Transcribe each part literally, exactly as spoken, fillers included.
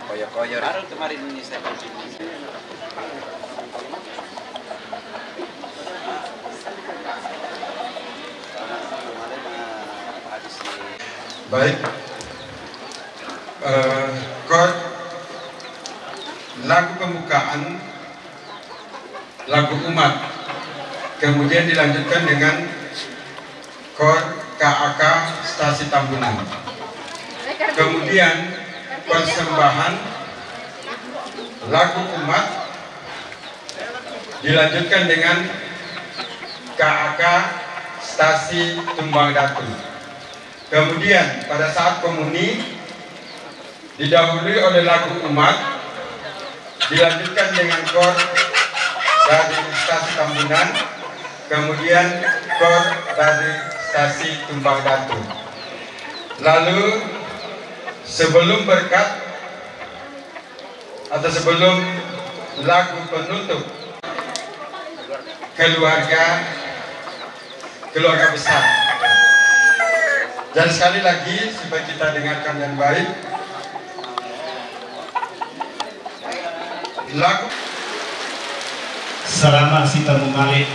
Koyo-koyo. Baru kemarin ini saya kunjungi. Baik. Eh, Kor, lagu pembukaan, lagu umat. Kemudian dilanjutkan dengan Kor K A K Stasi Tambunan. Kemudian persembahan lagu umat dilanjutkan dengan K A K Stasi Tumbang Datu. Kemudian pada saat komuni didahului oleh lagu umat, dilanjutkan dengan kor dari Stasi Tambunan, kemudian kor dari Stasi Tumbang Datu. Lalu sebelum berkat atau sebelum lagu penutup, keluarga keluarga besar. Dan sekali lagi, supaya kita dengarkan dengan baik, lagu. Salama' si tamumale'.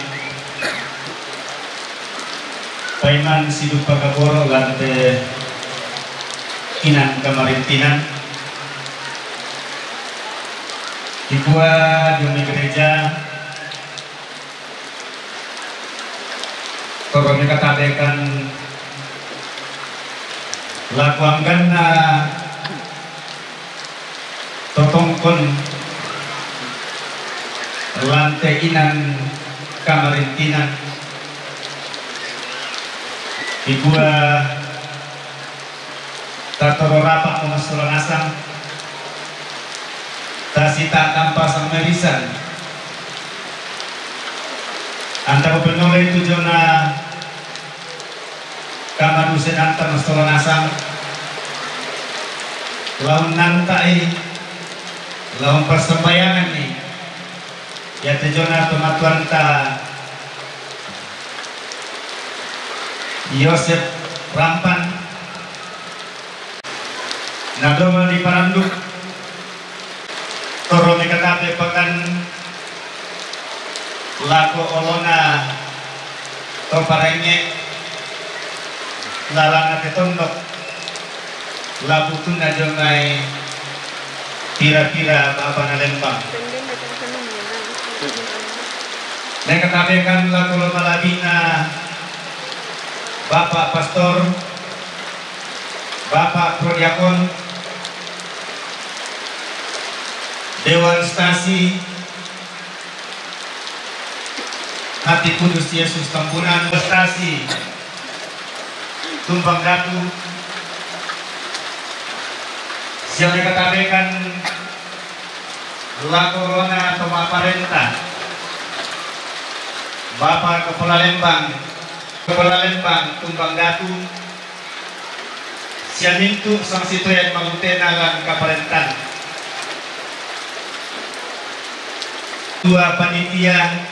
Paiman si dumpa kaboro' lan te inan kamarintinan. Dikua dio mai gereja, Torro mekatabekan lako angganna to tongkon lan te inan kamarintinan. Dikua Tatororapa' to massola nasang, tasita' tampa sang merisan. Anta mupennolai tu jona kamadusenanta massola nasang, la unnanta'i, la umpassambayanganni, iate jona tomatuanta Yosep Rampan, na dongana diparanduk, torro mekatabe pakan lako olona to parengnge', lalanna te tondok, la butunna dio mai pira-pira bapana lembang. Mekatabekan lako lo malabi'na Bapak Pastor, Bapak Prodiakon, Dewan Stasi, Hati Kudus Yesus Tambunan, Stasi Tumbang Datu, sia mekatabekan lako olona to ma'parenta, Bapak Kepala Lembang, Kepala Lembang Tumbang Datu, sia mintu' sangsitoyan mabutena lan kaparentan. Ketua panitia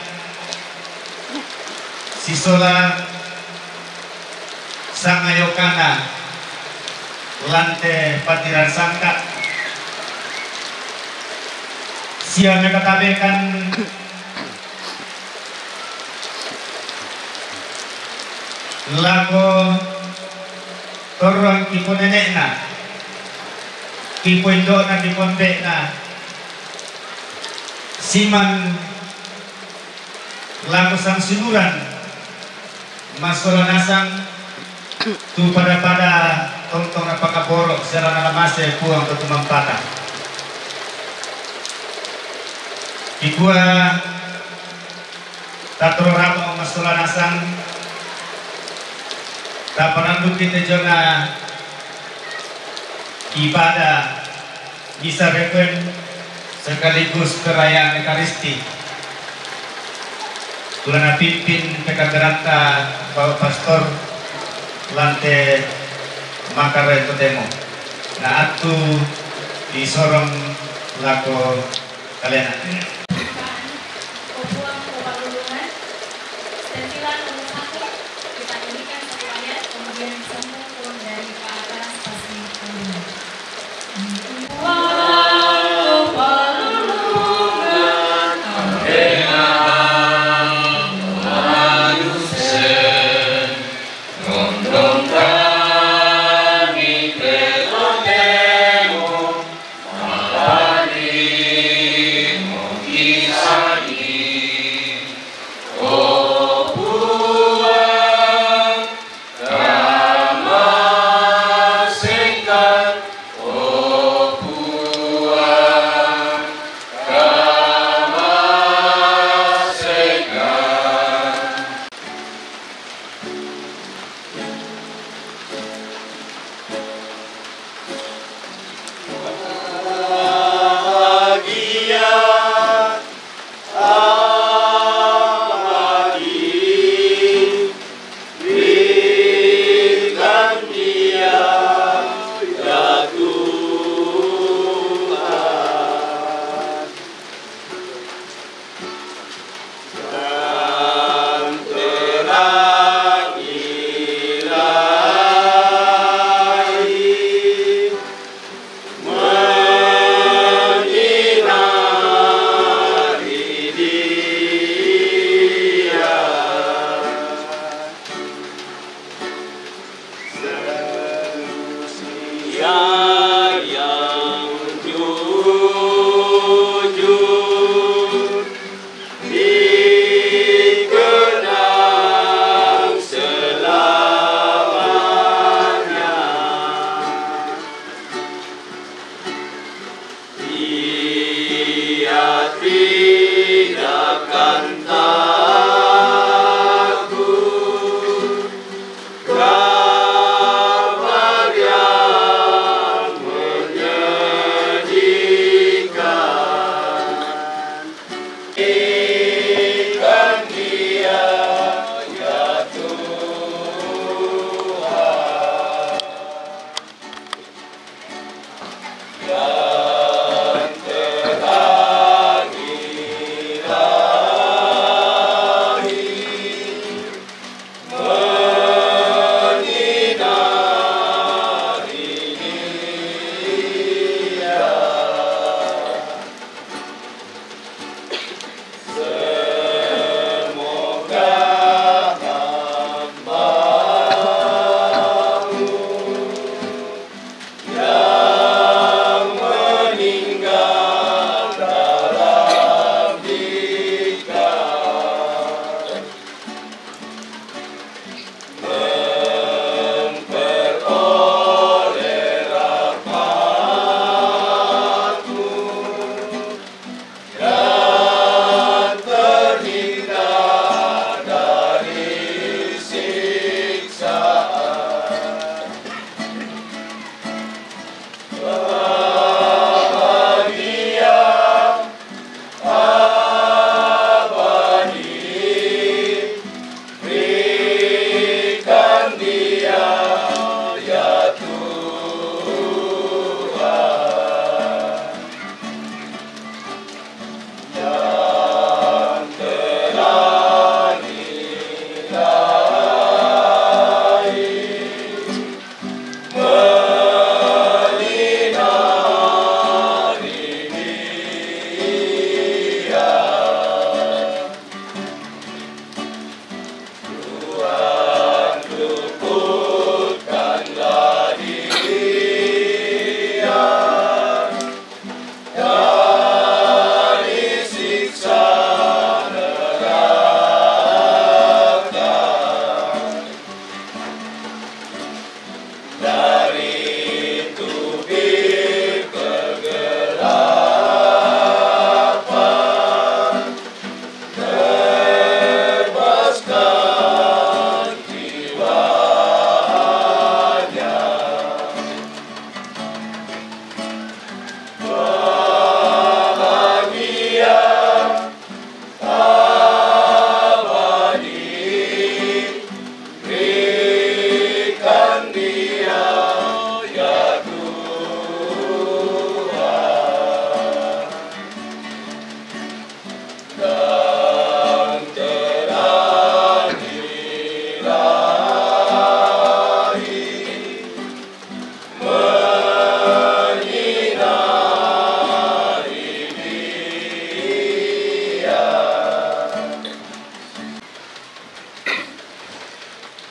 sisola sangayokana lan te patiran sangka', sia mekatabekan lako torroan kiponene'na, kipoindo'na, kipoambe'na, siman lako sangsiuluran massola nasang tu pada-pada tontong napakaboro' sia la namase Puang to tumampata. Dikua tatororapa' massola nasang, Tapananduk kita jona ibadah misa Requiem sekaligus perayaan Ekaristi. Tulana pimpin pekaderanta Bapak Pastor Lante Makare Totemo. Na attu disorong lako kalena. Pembuang Kota Bulungan, sentilan nomor satu, kita nyanyikan satu ayat, kemudian sambung pun dari Pak Atas pasti Bulungan.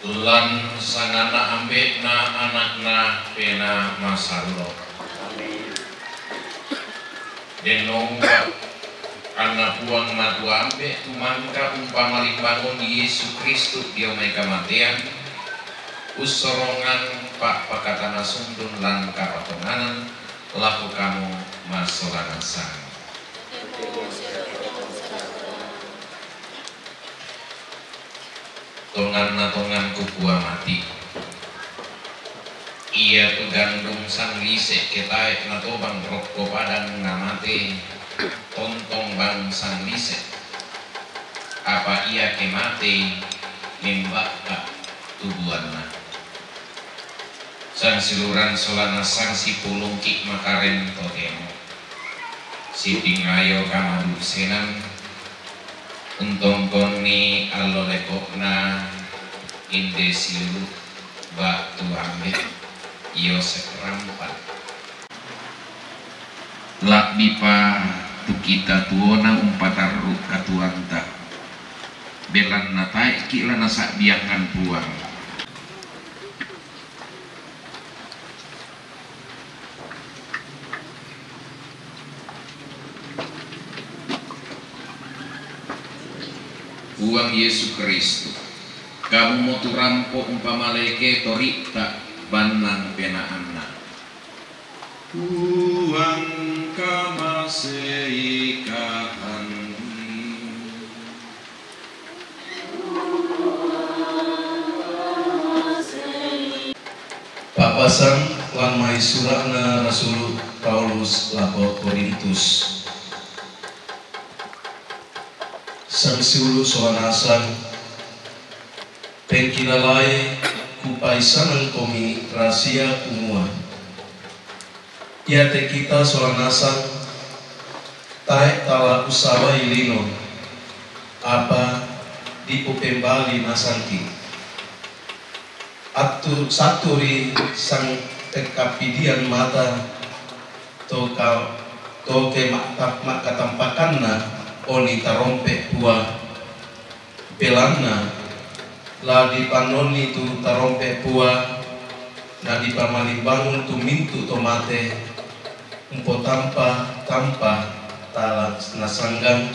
Lan sangana ambe'na anakna Pena Masallo. Denno ungka' anna Puang Matua ambe' tu mangka umpamalimbangun Yesu Kristus dio mai kamatean, ussorongan pa'pakatana sundun lan kapatonganan lako kamu massola nasang. Tonganna-tongan kukua mati. Iatu gandung sanglise' ke tae' natobang rokko padang namate, tontong bang sanglise'. Apa ia ke mate, membakka' tubuanna. Sangsiuluran solana sangsipulungki' makareng totemo. Sipingayo kamadu' senang, untongkonni allo leko'na inde siulu' ba'tu ambe' Yosep Rampa. La'bipa tu kita tuona umpatarru' katuoanta, belanna tae'ki' la nasa'biangan Puang. Puang Yesu Kristus, Kamumo tu rampo umpamaleke tori'ta bannang penaanna. Puang, kamasei kahanni. Papasang lan mai sura'na Rasulu' Paulus lako Korintus. Sangsiulu' sola nasang, pengkilalai kupaissanangkomi rasia kumua, iate kita sola nasang tae' tala usawai lino, apa dipopembali nasangki'. Attu sattu ri sangpekkappidian mata to ka-, to ke ma'ta-, makkatampakanna oni tarompe' Puang, belanna la dipannoni tu tarompe' Puang, na dipamalimbangun tu mintu' to mate, umpotampa-tampa tala nasanggang,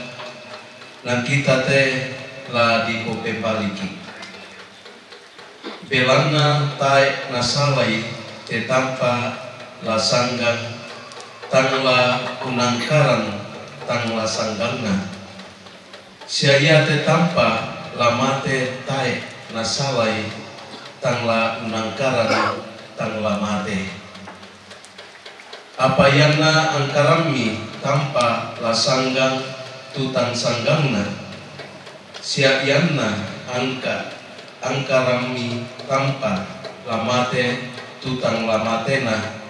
na kita te la dipopembaliki'. Belanna tae' nasalai te tampa la sanggang, tang la unangkaran tang la sangganna. Sia iate tampa la mate tae' nasalai, tang la unangkaran tang la mate. Apa ianna angkarammi tampa la sanggang tu tang sangganna, sia ianna angka-, angkarammi tampa la mate tu tang la matena,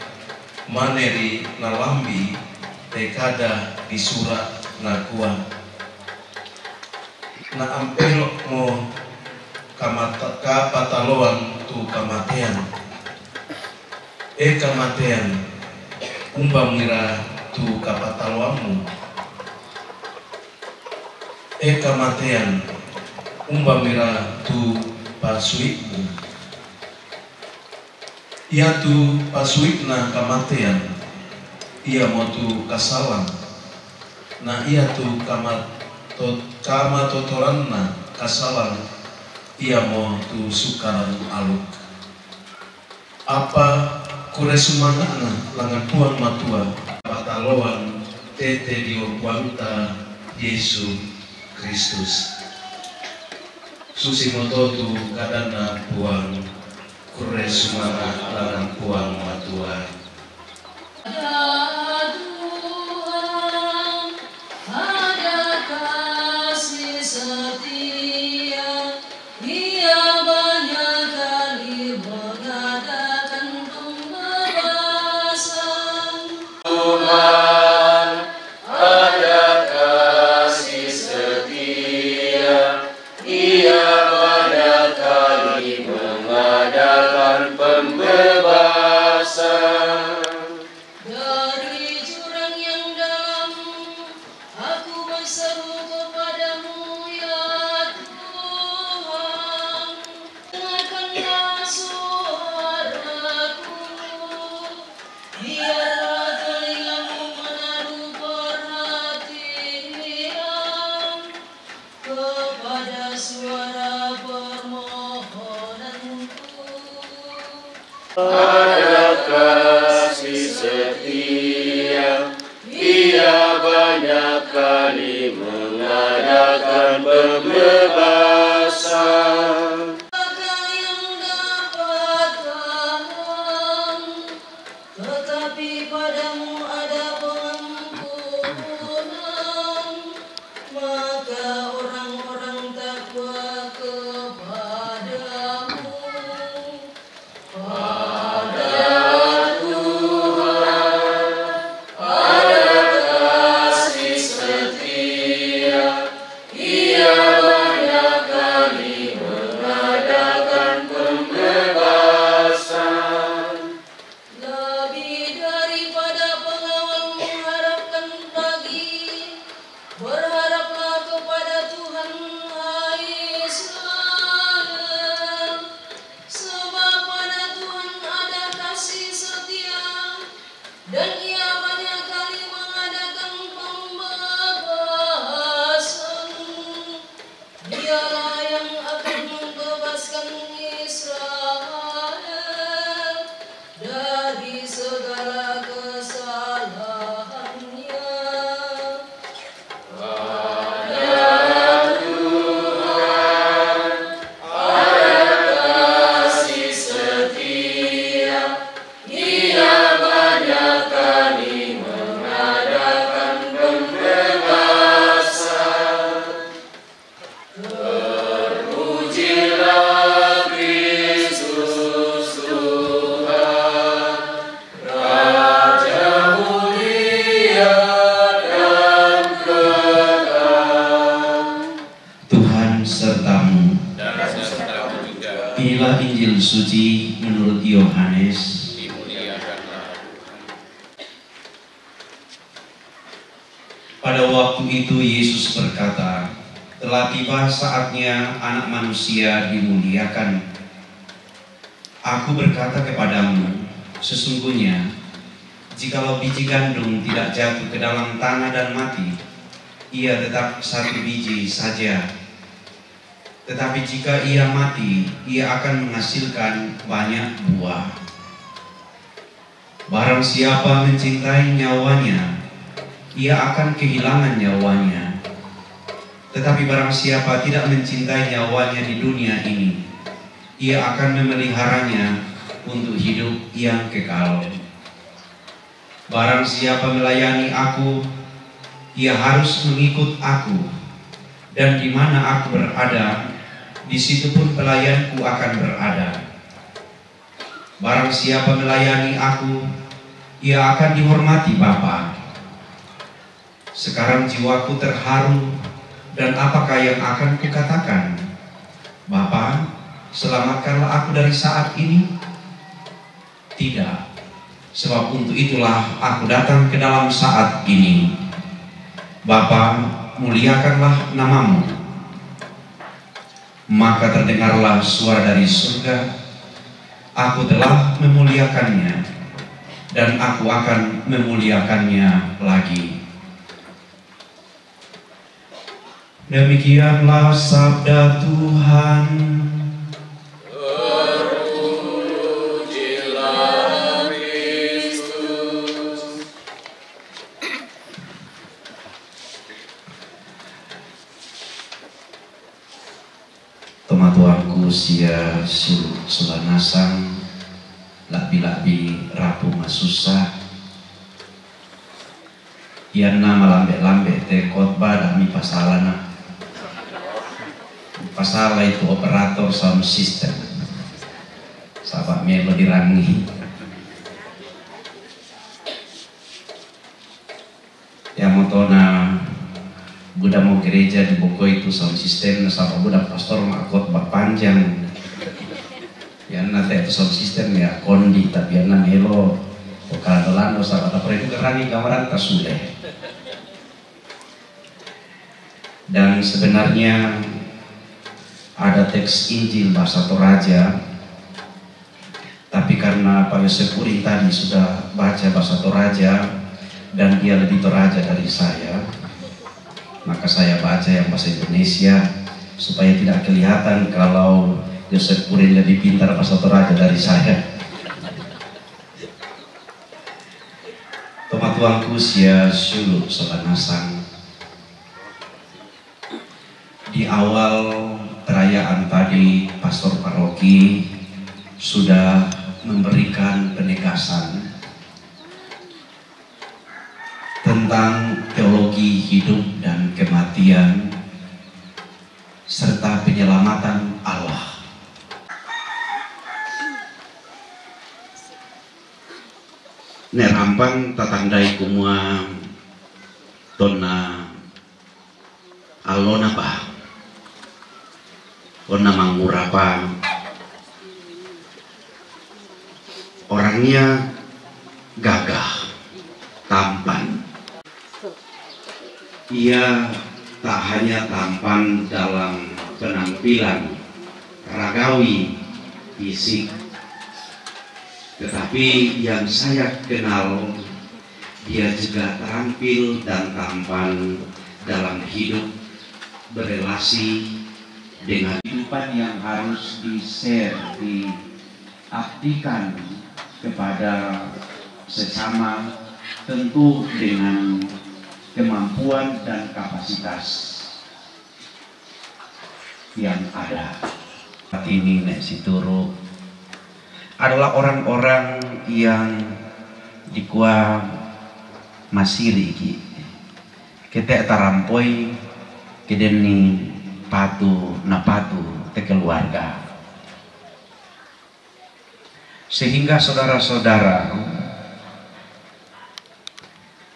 mane ri nalambi te kada disura' nakua, Naampelo'mo kamata-, kapataloan tu kamatean. E kamatean, umbamira tu kapataloammu? E kamatean, umbamira tu pasui'mu? Iatu pasui'na kamatean, iamotu kasalang, na iatu kamato-, kamatotoranna kasalang, iamotu Sukarang Aluk. Apa kurre sumanga'na langngan Puang Matua, pataloang tete dio Puangta Yesu Kristus. Susimoto tu kadanna Puang, kurre sumanga' langngan Puang Matua. Ada Tuhan, ada kasih setia, Ia banyak kali mengadakan pembebasan. Tuhan, ada kasih setia, Ia banyak kali mengadakan pembebasan. Dari jurang yang dalam, aku berseru kepadamu, ya Tuhan. Dengar Ada kasih setia, Ia banyak kali mengadakan pembebasan. Ada yang dapat tahan, tetapi padamu ada pengampunan, maka orang-orang takwa kepadamu. Pada Tuhan ada kasih setia, Ia banyak kali mengadakan pembebasan. Lebih daripada pengawal mengharapkan pagi, berharaplah kepada Tuhan, hai Israel. Sebab pada Tuhan ada kasih setia, dan Ia banyak kali mengadakan pembebasan. Dialah yang akan membebaskan Israel dari segala kesalahannya. Pada Tuhan ada kasih setia, Ia banyak kali mengadakan pembebasan. Terpujilah Kristus Tuhan, Raja mulia dan kekal. Tuhan sertamu. Dan sertamu juga. Inilah Injil suci menurut Yohanes. Dimuliakanlah. Pada waktu itu Yesus berkata, "Telah tiba saatnya Anak Manusia dimuliakan. Aku berkata kepadamu, sesungguhnya, jikalau biji gandum tidak jatuh ke dalam tanah dan mati, ia tetap satu biji saja. Tetapi jika ia mati, ia akan menghasilkan banyak buah. Barang siapa mencintai nyawanya, ia akan kehilangan nyawanya. Tetapi barang siapa tidak mencintai nyawanya di dunia ini, ia akan memeliharanya untuk hidup yang kekal. Barang siapa melayani aku, ia harus mengikut aku, dan di mana aku berada, di situ pun pelayanku akan berada. Barang siapa melayani aku, ia akan dihormati Bapa." Sekarang jiwaku terharu, dan apakah yang akan kukatakan? "Bapa, selamatkanlah aku dari saat ini"? Tidak, sebab untuk itulah aku datang ke dalam saat ini. Bapa, muliakanlah namamu. Maka terdengarlah suara dari surga, "Aku telah memuliakannya, dan aku akan memuliakannya lagi." Demikianlah sabda Tuhan. Terpujilah Kristus. Tomatuangku sia su-, sulanasang, labi-labi rapu masusa. Ianna malambe-lambe te khotbah, dami pasalana. Pasala itu operator sound system. Saba' melo dirangi. Iamoto na buda mo gereja dibokoi tu sound system, nasaba' buda pastor ma khotbah panjang. Ianna te tu sound system ia kondi, tapi ianna melo to kalando-lando, saba' tapare duka rangi gambaranta sule. Dan sebenarnya ada teks Injil bahasa Toraja, tapi karena Pak Yosep Urin tadi sudah baca bahasa Toraja, dan dia lebih Toraja dari saya, maka saya baca yang bahasa Indonesia, supaya tidak kelihatan kalau Yosep Urin lebih pintar bahasa Toraja dari saya. Tuanku sia syulu sobanasang. Di awal perayaan tadi, Pastor Paroki sudah memberikan penegasan tentang teologi hidup dan kematian serta penyelamatan Allah. Ne rampang tatandai kumua tonna alona pa, onna mangurapa. Orangnya gagah, tampan. Ia tak hanya tampan dalam penampilan ragawi, fisik, tetapi yang saya kenal, dia juga terampil dan tampan dalam hidup, berelasi dengan kehidupan yang harus di-share, diabdikan kepada sesama, tentu dengan kemampuan dan kapasitas yang ada. Ini ne situru adalah orang-orang yang dikua masiri ki. Kete tarampoi, kedeni patu na patu te keluarga. Sehingga saudara-saudara,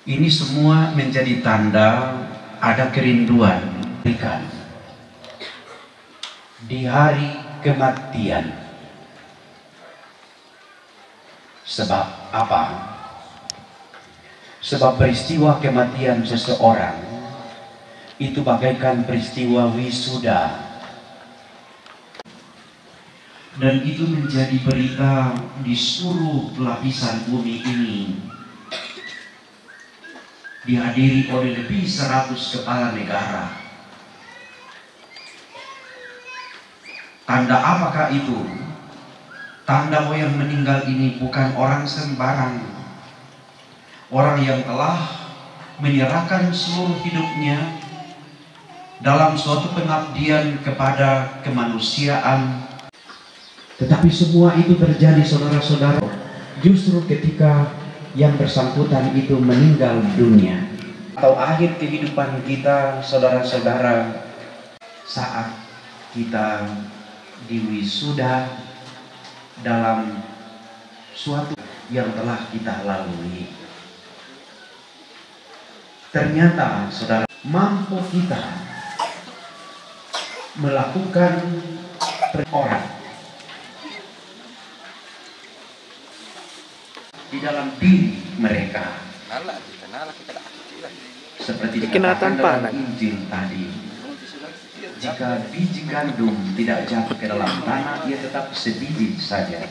ini semua menjadi tanda ada kerinduan ikan di hari kematian. Sebab apa? Sebab peristiwa kematian seseorang itu bagaikan peristiwa wisuda. Dan itu menjadi berita di seluruh lapisan bumi ini. Dihadiri oleh lebih seratus kepala negara. Tanda apakah itu? Tanda bahwa yang meninggal ini bukan orang sembarang. Orang yang telah menyerahkan seluruh hidupnya dalam suatu pengabdian kepada kemanusiaan. Tetapi semua itu terjadi, saudara-saudara, justru ketika yang bersangkutan itu meninggal dunia. Atau akhir kehidupan kita, saudara-saudara, saat kita diwisuda dalam suatu yang telah kita lalui. Ternyata, saudara, mampu kita melakukan per-, orang di dalam diri mereka. Seperti dikatakan dalam Injil tadi, jika biji gandum tidak jatuh ke dalam tanah, ia tetap sebiji saja.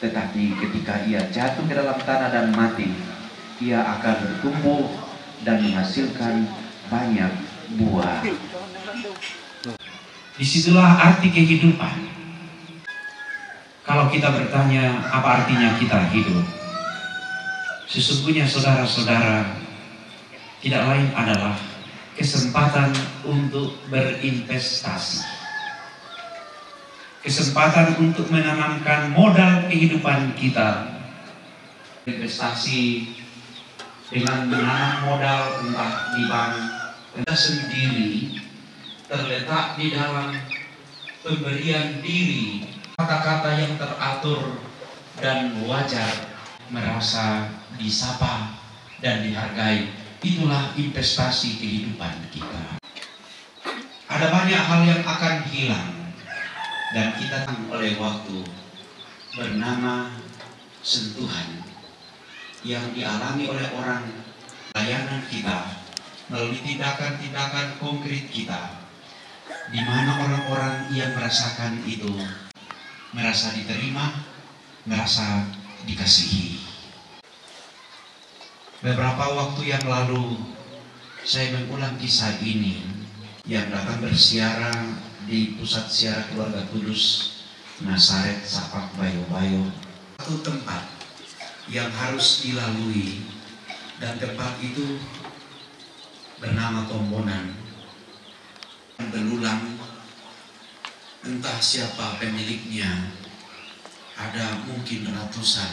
Tetapi ketika ia jatuh ke dalam tanah dan mati, ia akan bertumbuh dan menghasilkan banyak buah. Disitulah arti kehidupan. Kalau kita bertanya, apa artinya kita hidup? Sesungguhnya, saudara-saudara, tidak lain adalah kesempatan untuk berinvestasi. Kesempatan untuk menanamkan modal kehidupan kita. Investasi dengan menanam modal, entah di bank, kita sendiri terletak di dalam pemberian diri, kata-kata yang teratur dan wajar, merasa disapa dan dihargai. Itulah investasi kehidupan kita. Ada banyak hal yang akan hilang dan kita tang oleh waktu, bernama sentuhan yang dialami oleh orang layanan kita melalui tindakan-tindakan konkret kita, di mana orang-orang yang merasakan itu merasa diterima, merasa dikasihi. Beberapa waktu yang lalu, saya mengulang kisah ini. Yang datang bersiara di Pusat Siara Keluarga Kudus Nasaret Sapak Bayo-Bayo. Satu tempat yang harus dilalui Dan tempat itu bernama Tombonan. Belulang, entah siapa pemiliknya, ada mungkin ratusan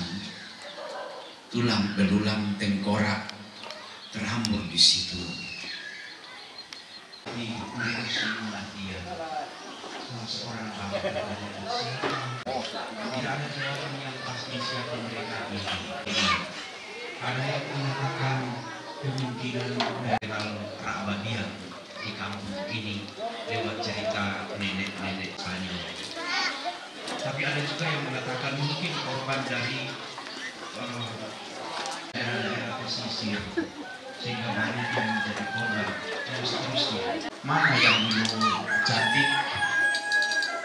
tulang belulang tengkorak terhambur di situ. Ini mereka semua dia salah seorang bangsa. Tidak ada jawaban yang pasti siapa mereka ini. Ada yang mengatakan kemungkinan dari Rabadia di kampung ini lewat cerita nenek-nenek Spanyol. Tapi ada juga yang mengatakan mungkin korban dari eh, daerah-daerah pesisir, sehingga banyak yang menjadi korban dan seterusnya. Mana yang dulu cantik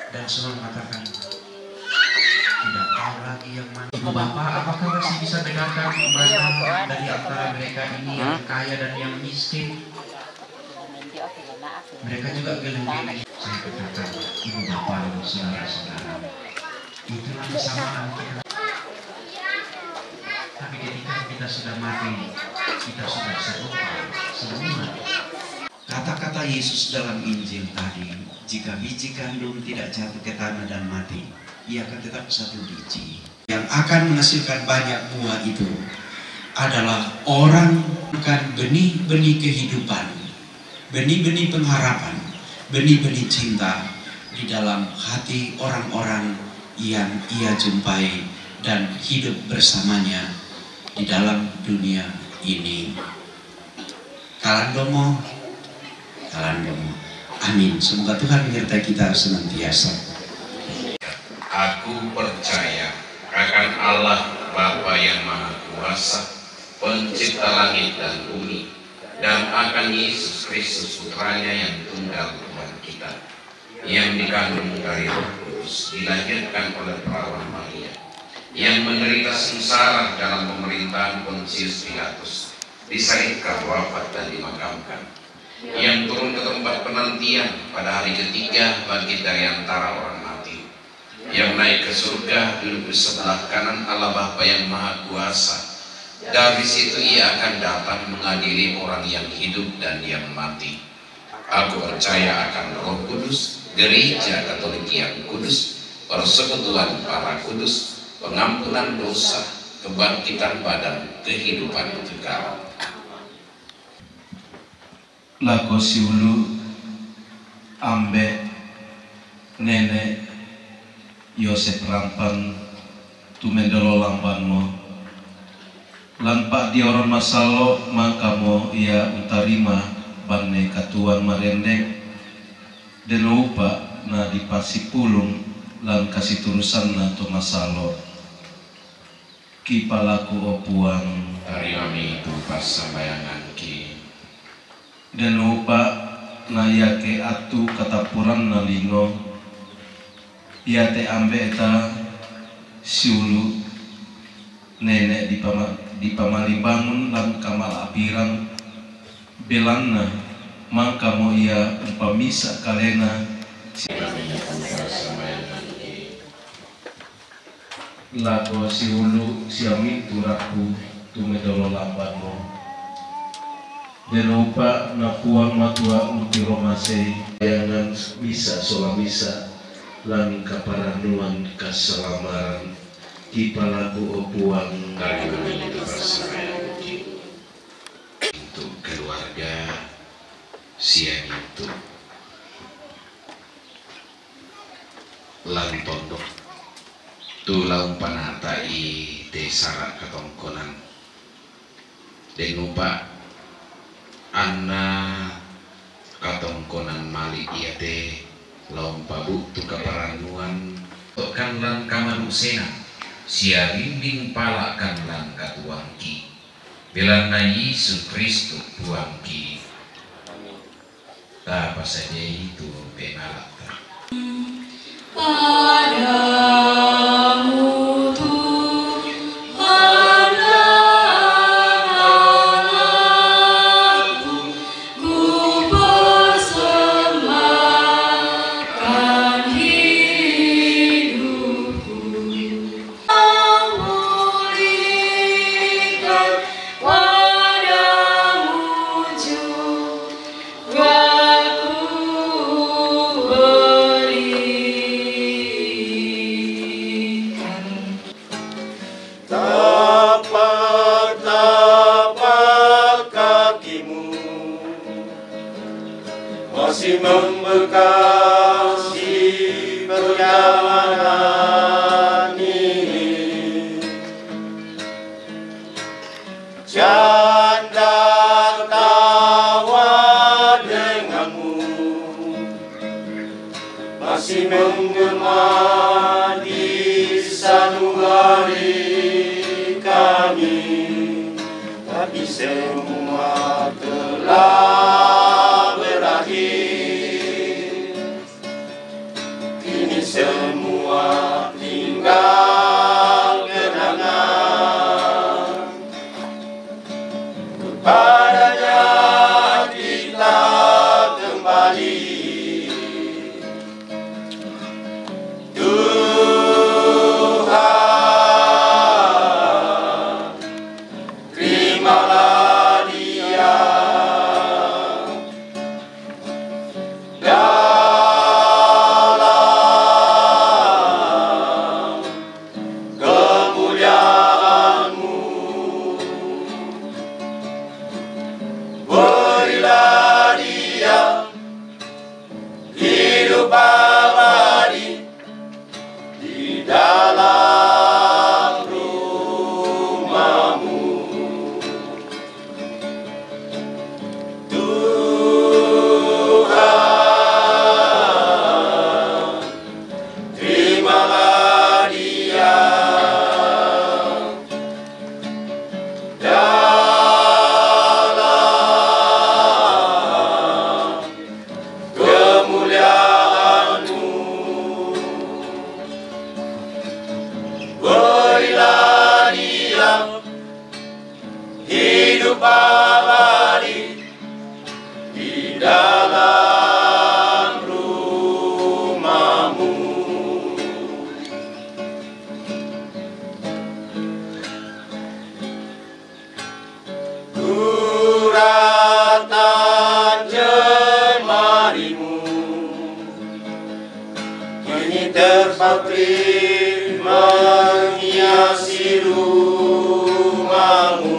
dan semua mengatakan tidak tahu lagi yang mana. Ibu bapak, apakah masih bisa bedakan mana dari antara mereka ini yang kaya dan yang miskin? Mereka juga geleng-geleng. Saya katakan, ibu bapak dan saudara-saudara, itulah kesamaan kita. Tapi ketika kita sudah mati, kita sudah serupa semua. Kata-kata Yesus dalam Injil tadi, jika biji gandum tidak jatuh ke tanah dan mati, ia akan tetap satu biji. Yang akan menghasilkan banyak buah itu adalah orang akan benih-benih kehidupan, benih-benih pengharapan, benih-benih cinta di dalam hati orang-orang yang ia jumpai dan hidup bersamanya di dalam dunia ini. Kalandomo, kalandomo. Amin. Semoga Tuhan menyertai kita senantiasa. Aku percaya akan Allah, Bapa yang Maha Kuasa, Pencipta langit dan bumi, dan akan Yesus Kristus, Putranya yang tunggal, Tuhan kita, yang dikandung dari Roh Kudus, dilahirkan oleh perawan Maria, yang menderita sengsara dalam pemerintahan Pontius Pilatus, disalibkan, wafat, dan dimakamkan, yang turun ke tempat penantian, pada hari ketiga bangkit dari antara orang mati, yang naik ke surga, duduk di sebelah kanan Allah Bapa yang Maha Kuasa. Dari situ Ia akan datang mengadili orang yang hidup dan yang mati. Aku percaya akan Roh Kudus, Gereja Katolik yang kudus, persekutuan para kudus, pengampunan dosa, kebangkitan badan, kehidupan kekal. Lako siulu ambe' nene' Yosep Rampang tumedolo lambanmo. Lan pa'dioron masallo' mangkamo ia untarima banne katuoan marendeng, den upa' na dipasipulung lan kasiturusanna to masallo'. Kipalaku, o Puang. Tarimami tu passambayanganki. Den upa' na iake attu katappuranna lino, iate ambe'ta siulu' nene' dipama-, dipamalimbangun lan kamala'birang, belanna mangkamo ia umpamisa kalena si- Lako siulu' sia mintu' rabbu tumedolo lambanmo. Den upa' na Puang Matua untiro masei, yangan misa' sola misa' lan kaparannuan kassalamaran. Kipalaku, o Puang. Tarimami tu passambayanganki. Untuk keluarga sia mintu' lan tondok tu la umpanata'i te sara' katongkonan. Den upa' anna katongkonan mali' iate la umpabu'tu kaparannuan, to'kan lan kamanusenan, sia rinding pala'kan lan katuoangki. Belanna Yesu Kristus Puangki. Tapasadiai tu penala'ta. Padamu Tuhan Allah, kupersembahkan hidupku. Memulihkan Perjalanan ini canda tawa denganmu masih menggema di sanubari kami, tapi semua telah berakhir. Kini semua tinggal kenangan. Kepadanya kita kembali. Tuhan, terimalah dia dalam kemuliaan-Mu. Berilah dia hidup abadi di dalam rumah-Mu. Tuhan, terimalah dia dalam kemuliaan-Mu. Berilah dia hidup abadi di dalam rumah-Mu. Guratan jemari-Mu kini terpatri menghiasi rumah-Mu.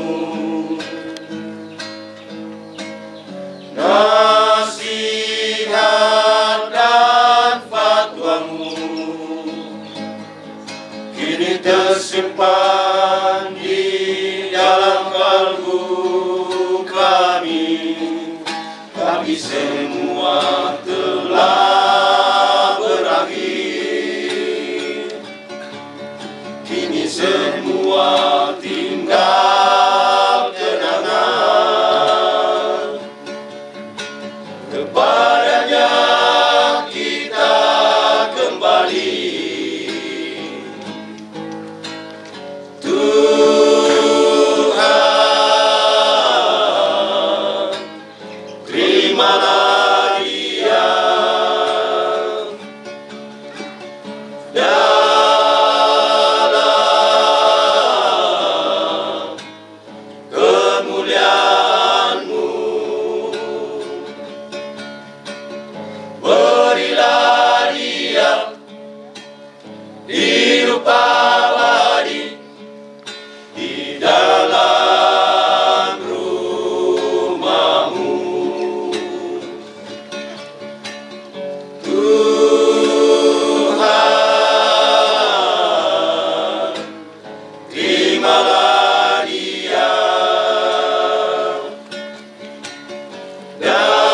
Nasihat dan fatwa-Mu kini tersimpan di dalam kalbu kami, tapi semua telah berakhir. Kini semua tinggal kenangan. Kepadanya kita kembali. Tuhan, terimalah dia dalam kemuliaan-Mu. Berilah dia hidup abadi di dalam rumah-Mu. Tuhan, terimalah dia dalam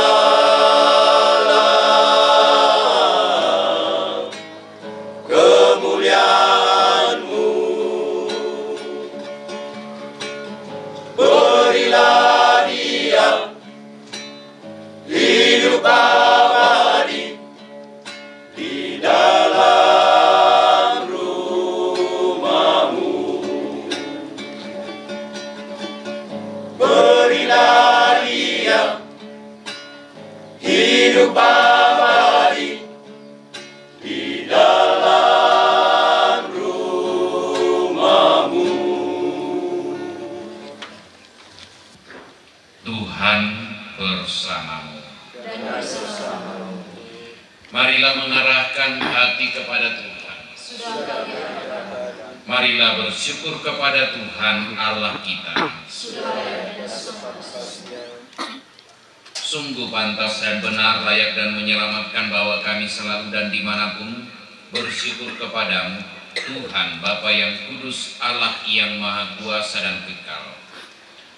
kemuliaan-Mu. Berilah dia hidup abadi di dalam rumah-Mu. Berilah dia hidup abadi di dalam rumah-Mu. Tuhan bersamamu. Dan bersamamu. Marilah mengarahkan hati kepada Tuhan. Sudah kami arahkan. Marilah bersyukur kepada Tuhan Allah kita. Sudah layak dan berkenan. Sungguh pantas dan benar, layak dan menyelamatkan bahwa kami selalu dan dimanapun Bersyukur kepadamu, Tuhan, Bapa yang kudus, Allah yang maha kuasa dan kekal.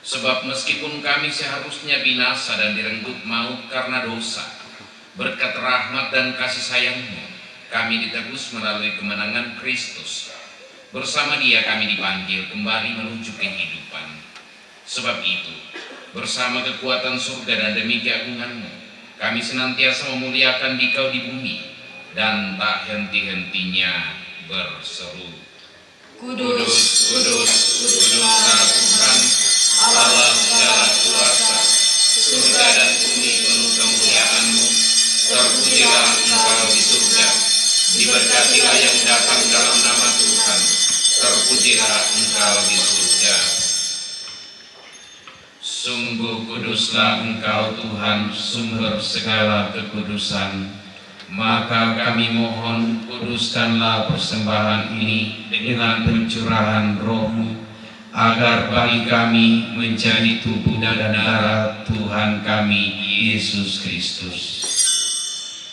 Sebab meskipun kami seharusnya binasa dan direnggut maut karena dosa, berkat rahmat dan kasih sayangmu, kami ditebus melalui kemenangan Kristus. Bersama Dia kami dipanggil kembali menuju kehidupan. Sebab itu, bersama kekuatan surga dan demi keagunganmu, kami senantiasa memuliakan Dikau di bumi, dan tak henti-hentinya berseru: Kudus, kudus, kuduslah Tuhan, Allah segala kuasa. Surga dan bumi penuh kemuliaan-Mu. Terpujilah Engkau di surga. Diberkatilah yang datang dalam nama Tuhan. Terpujilah Engkau di surga. Sungguh kuduslah Engkau, Tuhan, sumber segala kekudusan. Maka kami mohon, kuduskanlah persembahan ini dengan pencurahan Roh-Mu, agar bagi kami menjadi tubuh dan darah Tuhan kami, Yesus Kristus.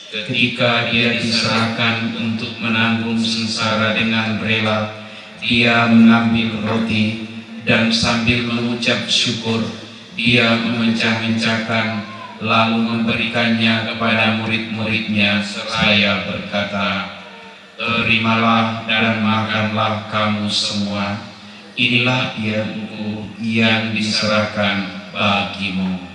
Ketika Dia diserahkan untuk menanggung sengsara dengan rela, Dia mengambil roti dan sambil mengucap syukur, Dia memecah-mecahkan, lalu memberikannya kepada murid-muridnya seraya berkata: Terimalah dan makanlah kamu semua. Inilah tiangku yang diserahkan bagimu.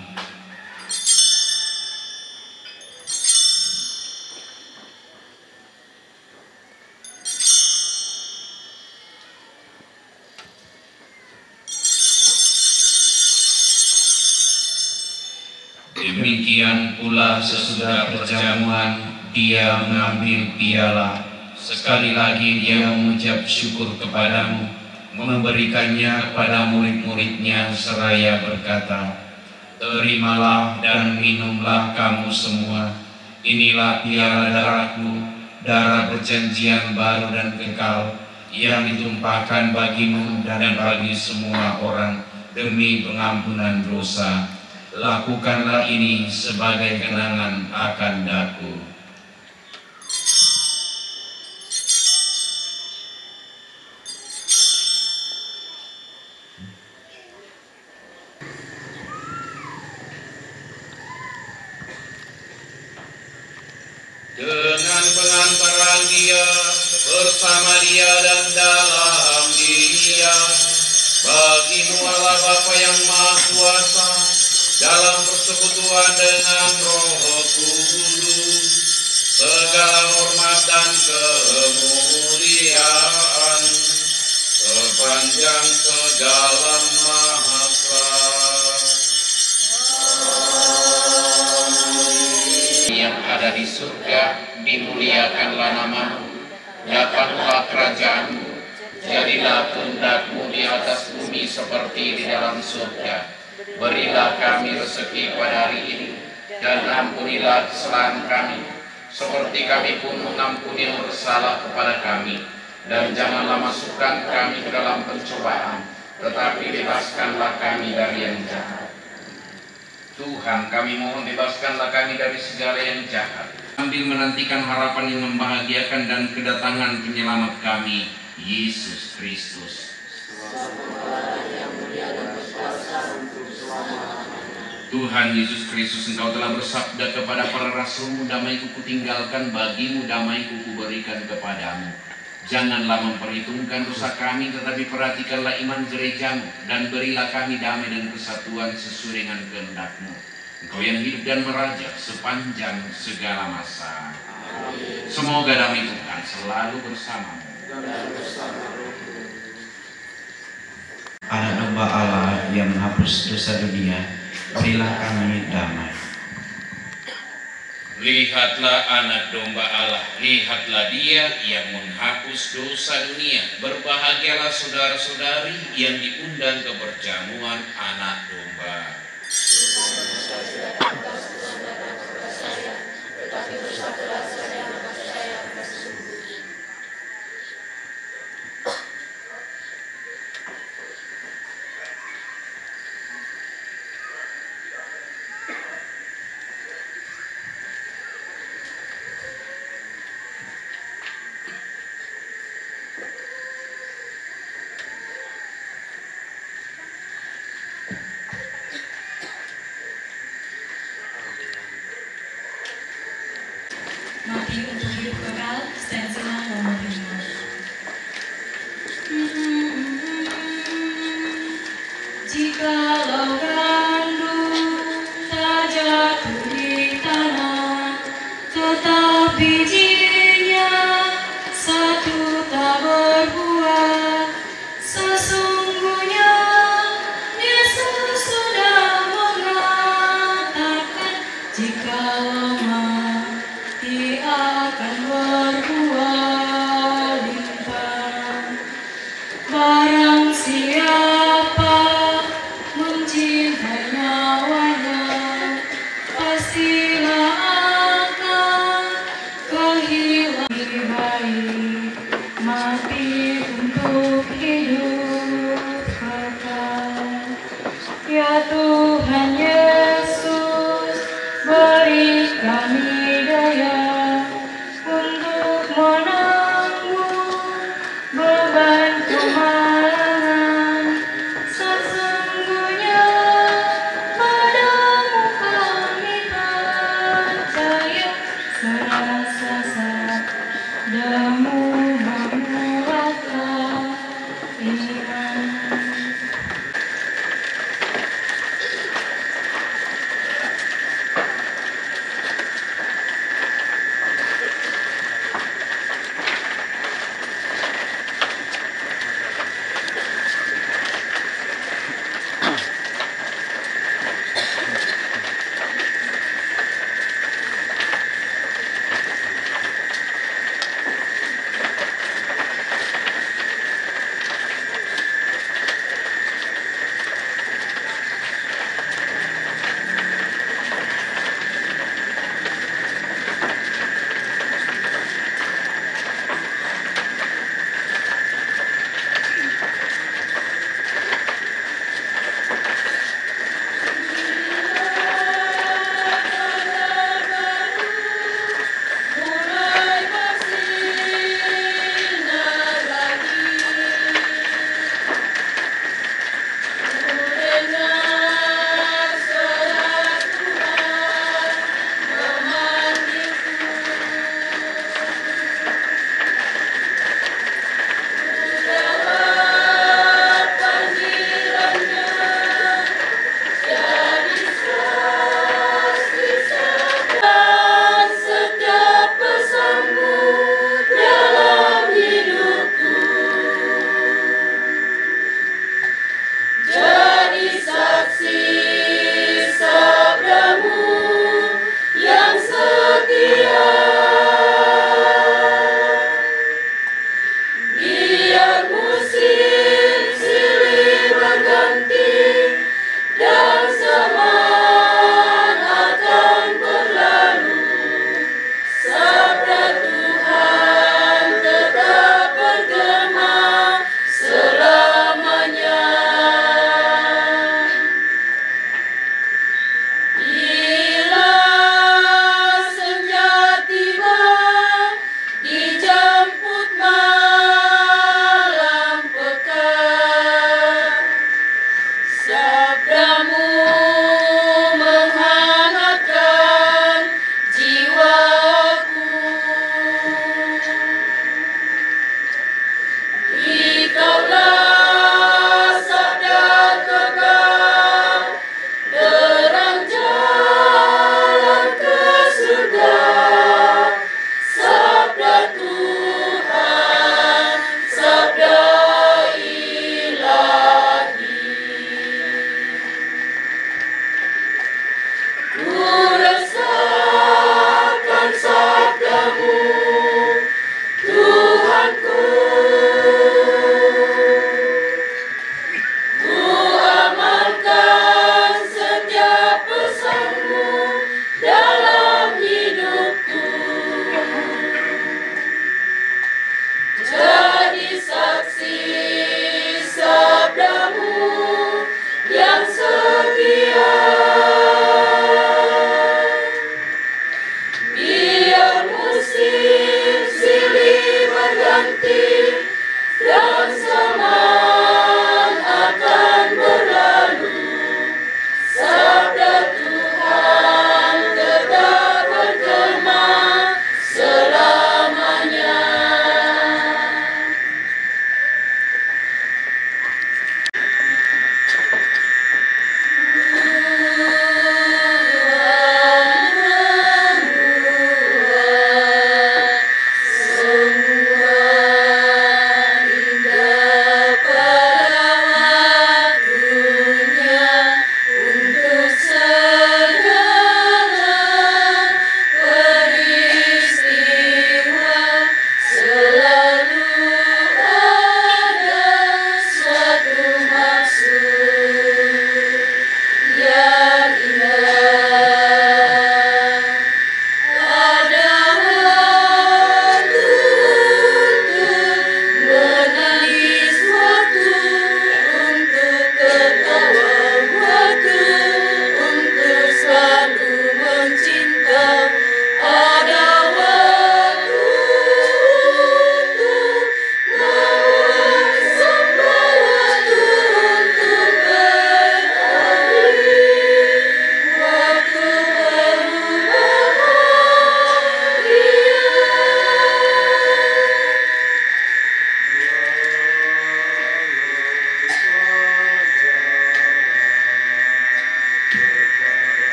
Demikian pula sesudah perjamuan, Dia mengambil piala. Sekali lagi Dia mengucap syukur kepada-Mu, memberikannya kepada murid-murid-Nya seraya berkata: Terimalah dan minumlah kamu semua. Inilah piala darah-Ku, darah perjanjian baru dan kekal, yang ditumpahkan bagimu dan bagi semua orang demi pengampunan dosa. Lakukanlah ini sebagai kenangan akan Daku. Dengan pengantaran Dia, bersama Dia, dan dalam Dia, bagimu Allah Bapa yang Maha Kuasa, dalam persekutuan dengan Roh Kudus, segala hormat dan kemuliaan sepanjang segala masa. Yang ada di surga, dimuliakanlah nama-Mu. Datanglah kerajaan-Mu. Jadilah kehendak-Mu di atas bumi seperti di dalam surga. Berilah kami rezeki pada hari ini, dan ampunilah kesalahan kami, seperti kami pun mengampuni yang bersalah kepada kami. Dan janganlah masukkan kami ke dalam pencobaan, tetapi bebaskanlah kami dari yang jahat. Tuhan, kami mohon, bebaskanlah kami dari segala yang jahat, sambil menantikan harapan yang membahagiakan dan kedatangan Penyelamat kami, Yesus Kristus. Tuhan Yesus Kristus, Engkau telah bersabda kepada para rasul-Mu, "Damai-Ku kutinggalkan, bagi-Mu damai-Ku kuberikan kepadamu." Janganlah memperhitungkan dosa kami, tetapi perhatikanlah iman gereja-Mu, dan berilah kami damai dan kesatuan sesuai dengan kehendak-Mu. Engkau yang hidup dan meraja sepanjang segala masa. Semoga damai Tuhan selalu bersamamu. Anak domba Allah yang menghapus dosa dunia, berilah kami damai. Lihatlah Anak Domba Allah, lihatlah Dia yang menghapus dosa dunia. Berbahagialah saudara-saudari yang diundang ke perjamuan Anak Domba. Vokal, stensilnya nomor lima. Jikalau gandum tak jatuh di tanah, tetap bijinya satu tak berbuah, sesungguhnya Yesus sudah mengatakan, jikalau mati akan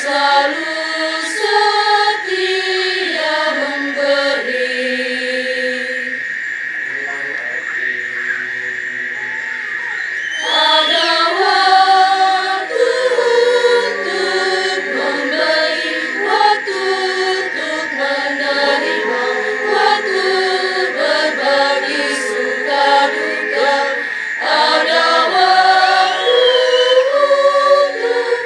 Selalu setia memberi. Ada waktu untuk memberi, waktu untuk menerima, waktu berbagi suka duka. Ada waktu untuk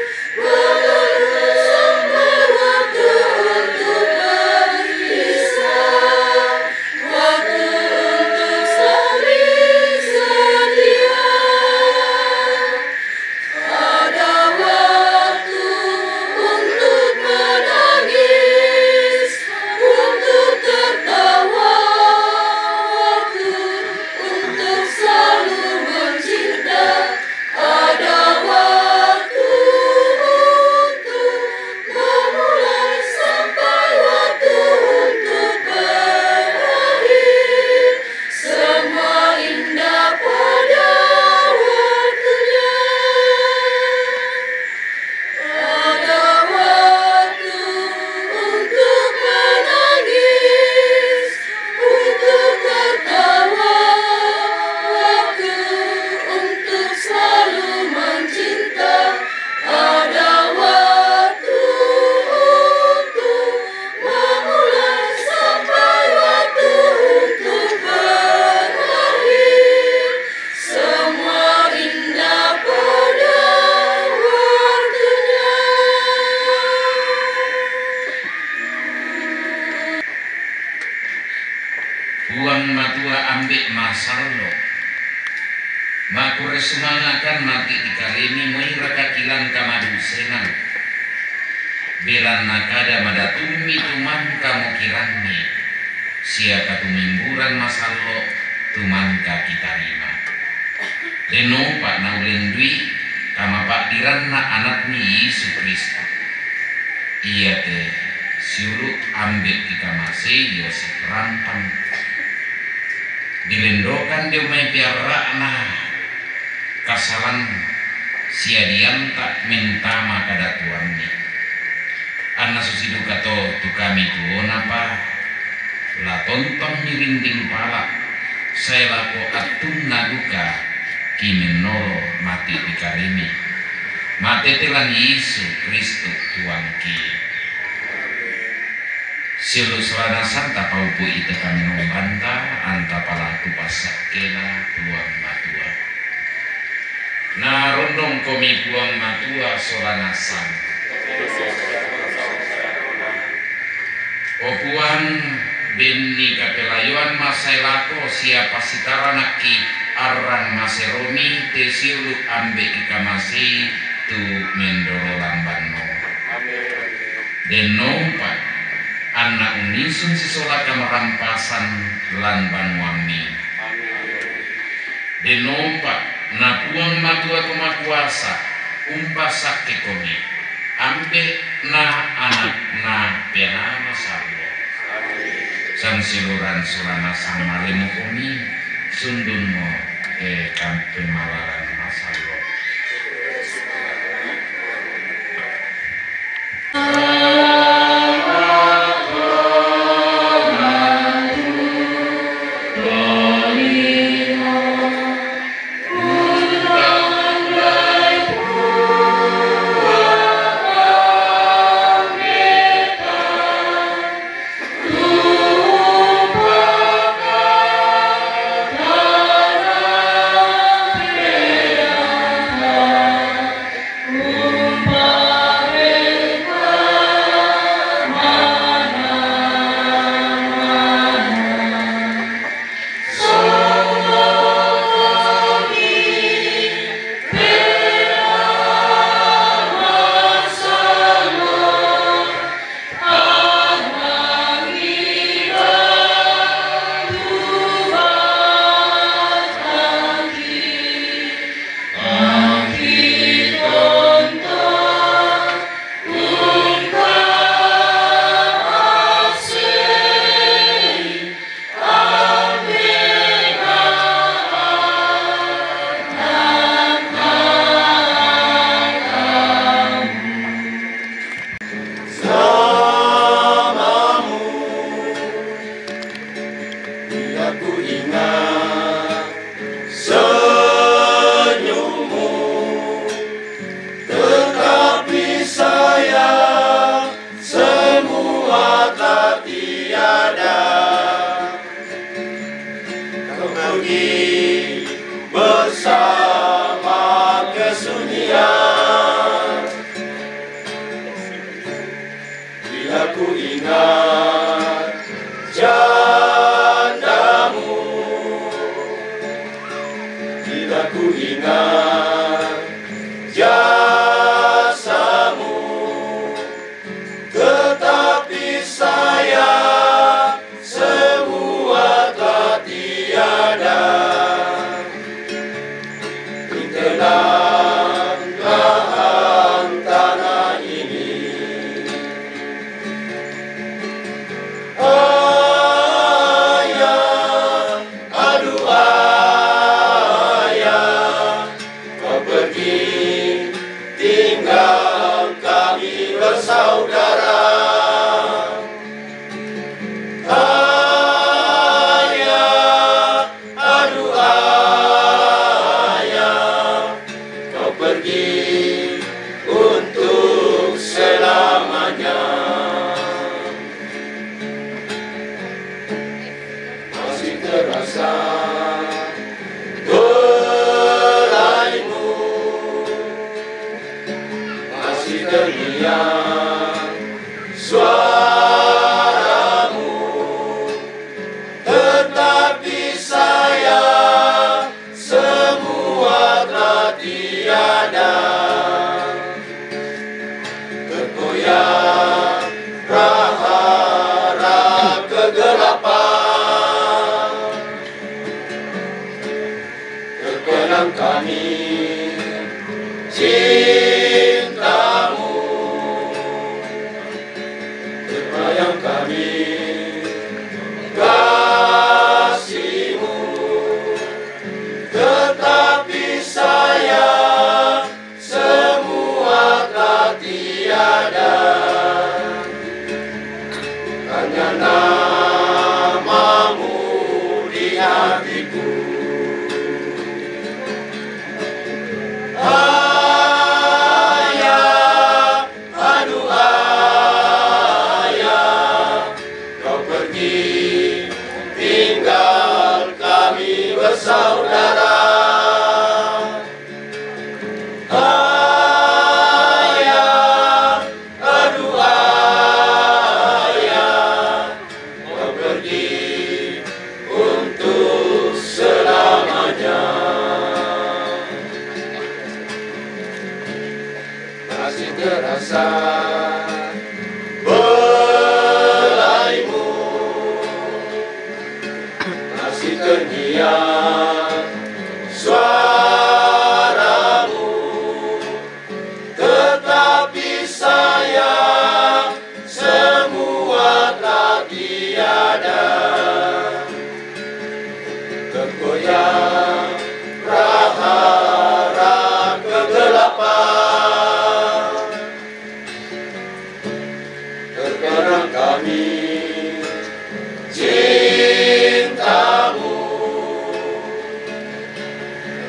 ada waktu untuk memulai sampai waktu untuk berakhir. Semua indah pada waktunya. Ada waktu untuk menangis, untuk tertawa, waktu untuk selalu mencinta. Ada waktu untuk memulai sampai waktu untuk berakhir. Semua indah pada waktunya. Puang matua ambek masallo. Makurre sumangakan mati di kalemi moi raka kilang kamadusenang. Belanna kada madatummi tumangka mokirangngi, sia katumimburan masallo tumangka kitarima. Dennopa naulendui kamapa'diranna Anakmi Yesu Kristus. Iate siulu' ambek kikamasei Yosef Rampang. Dilendokan dio mai piarra'na kasalang sia dianta mentama kadatuanni. Anna susi duka to tu kami tuonapa la tontong mirinding pala, sae lako attunna duka ki mennolo mati di kalemi. Matete lan Yesu Kristus Tuangki. Siulu' sola nasang tapaupu'i te kamenombanta, anta palaku passakkena Puang Matua. Narondongkomi Puang Matua sola nasang. O Puang, benni kapelayoan masae lako sia pasitaranakki arrang maseromi te siulu' ambek ikamasei tu mendolo lambanno. Dennompa anna unnisung sisola kamarampasan lan banuammi. Dennompa na Puang Matua Tu Makuasa umpasakkekomi, Ambe' na Anak' na Penaa Masallo'. Sansiuluran sola nasang malemokomi, sundunmo te kampemalaran masallo'. Bila ku ingat jandamu, bila ku ingat jasamu, tetapi sayang semua telah tiada. Ditelan Tuhan tanah ini. Ayah, aduh ayah, kau pergi tinggal kami bersaudara. Ayah, aduh ayah, kau pergi untuk selamanya. Masih terasa belaimu, masih terngiang suaramu, tetapi sayang semua telah tiada. Terkoyak prahara kegelapan. Terbayang kami cintamu, terbayang kami kasihmu, tetapi sayang semua telah tiada. Hanya namamu di hatiku. Ayah, aduh ayah, kau pergi tinggal kami bersaudara. Ayah, aduh ayah, kau pergi untuk selamanya. Masih terasa belaimu, masih terngiang suaramu, tetapi sayang semua telah tiada. Tergoyang prahara kegelapan. Terkenang kami cintamu,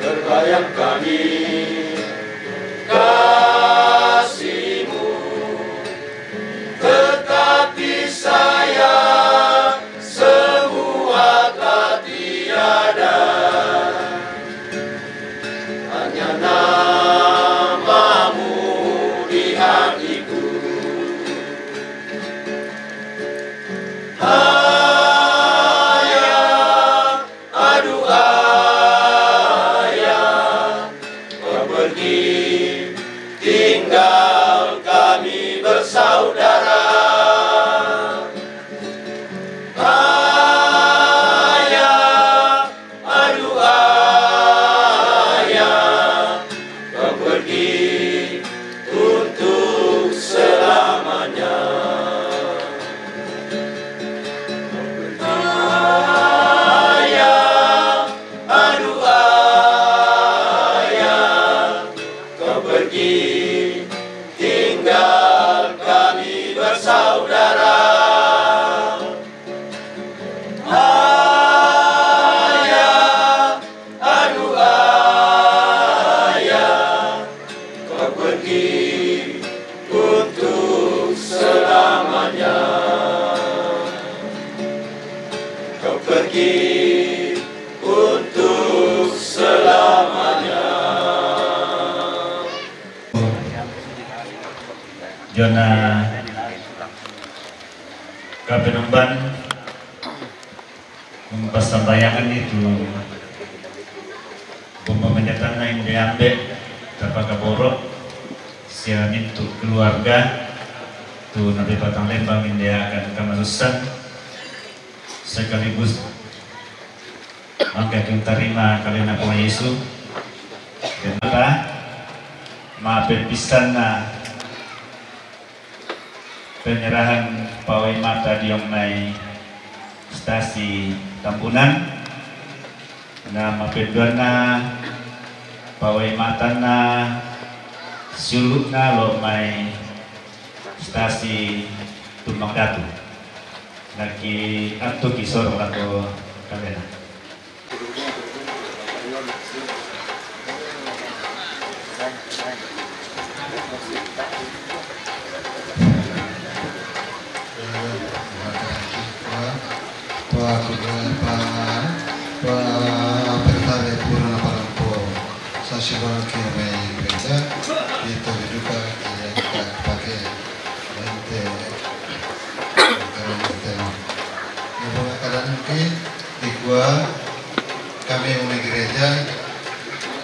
terbayang kami kasihmu, tetapi sayang semua telah tiada. Hanya namamu di hatiku. Ayah, aduh ayah, kau pergi tinggal kami bersaudara. Ayah, aduh ayah, kau pergi untuk selamanya. Ayah, aduh ayah, kau pergi tinggal kami bersaudara. Ayah, aduh ayah, kau pergi untuk selamanya. Kau pergi untuk selamanya. Jona Kapenomban, umpassambayangan itu, bomba manjatanna inde ambe, tapakaboro, sia mintu keluarga, tu nabe Patang Lembang inde akan kamasussan, sekaligus mangka tarima kalena Puang Yesu. Kenapa? Mape pissanna penyerahan pawai mata diong mai stasi Tambunan, na mapenduanna pawai matanna siulukna lo mai stasi Tumbang Datu. Naki antu kisoro lako kalena. Pura na parampo sasibal kio mai gereja, itu duka kita pakai ente karena teno. Ibu kadang ke dikua kami umai gereja,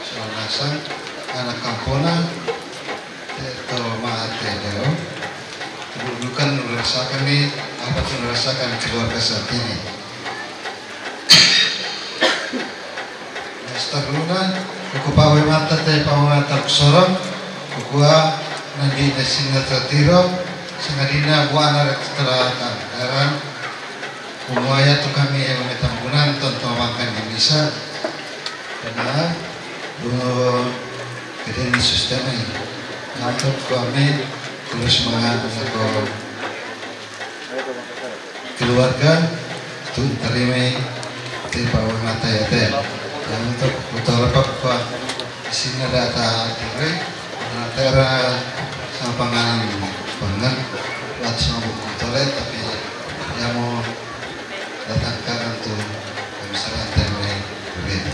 soal nasang, anak kampona, to mate deo. Bukan merasakan nih, apa tuh merasakan keluarga saat ini. Nastaruna, kuku pawai mata te pawai mata kusorong, kukua nandi nasinna tatiro, sangadinna buana rek terata. Karena Kumuaya tu kami e mame Tambunan tonto makan di misa. Karena dungo kedeni sistema ini. Untuk kami terus mangan lako keluarga tu tarimai te pawai mata ya te. Dan untuk utara pakwa sini ada ta tinggal. Nah, tera sama panganan pangan buat sama buku tole tapi dia mau datangkan untuk pemisahan temai duit.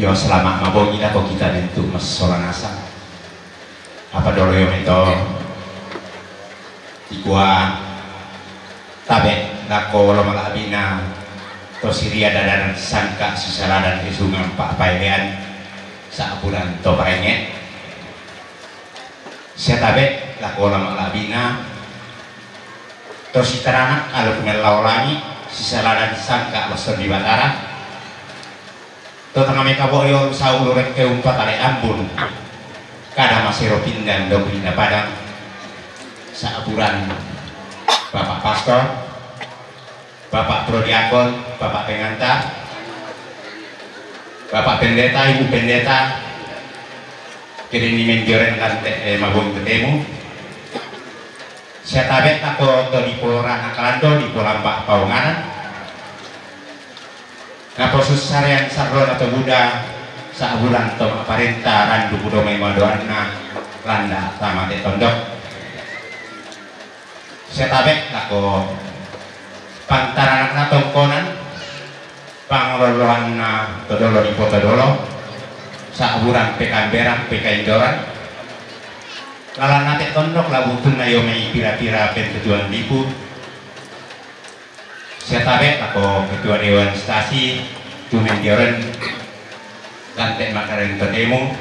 Io, selamat mabongi lako kita nentu massola nasang. Apa dolo io meto dikua tabe lako lo malabina to siria dadan sangka sisaladan isungan pa paelean sa bulan to paenge. Sia tabe lako lo malabina to sitaranak alu kumella olangi sisaladan sangka basso di Batara. To tengah meka bo yo saulu rekke umpatale ambun. Kada masero pindang dong rinda padang. Saaburan Bapak Pastor, Bapak Prodiakon, Bapak Pengantar, Bapak Pendeta, Ibu Pendeta, kedeni menjoren lante eh, mabung ketemu. Sia tabe lako to dipo rana kalando dipo lamba paunganan. Naposussarean sarrona to buda sa'buran to ma'parenta randu kudomai madoanna landa tama te tondok. Sia tabe lako pantaranakna tongkonan pangloloanna to dolo di poto dolo sa'buran pekamberan pekaindoran. Lalanna te tondok la butunna io mai pira-pira pentujuan lipu. Sia tabe lako ketua dewan stasi tu mendioren lante makareng totemu.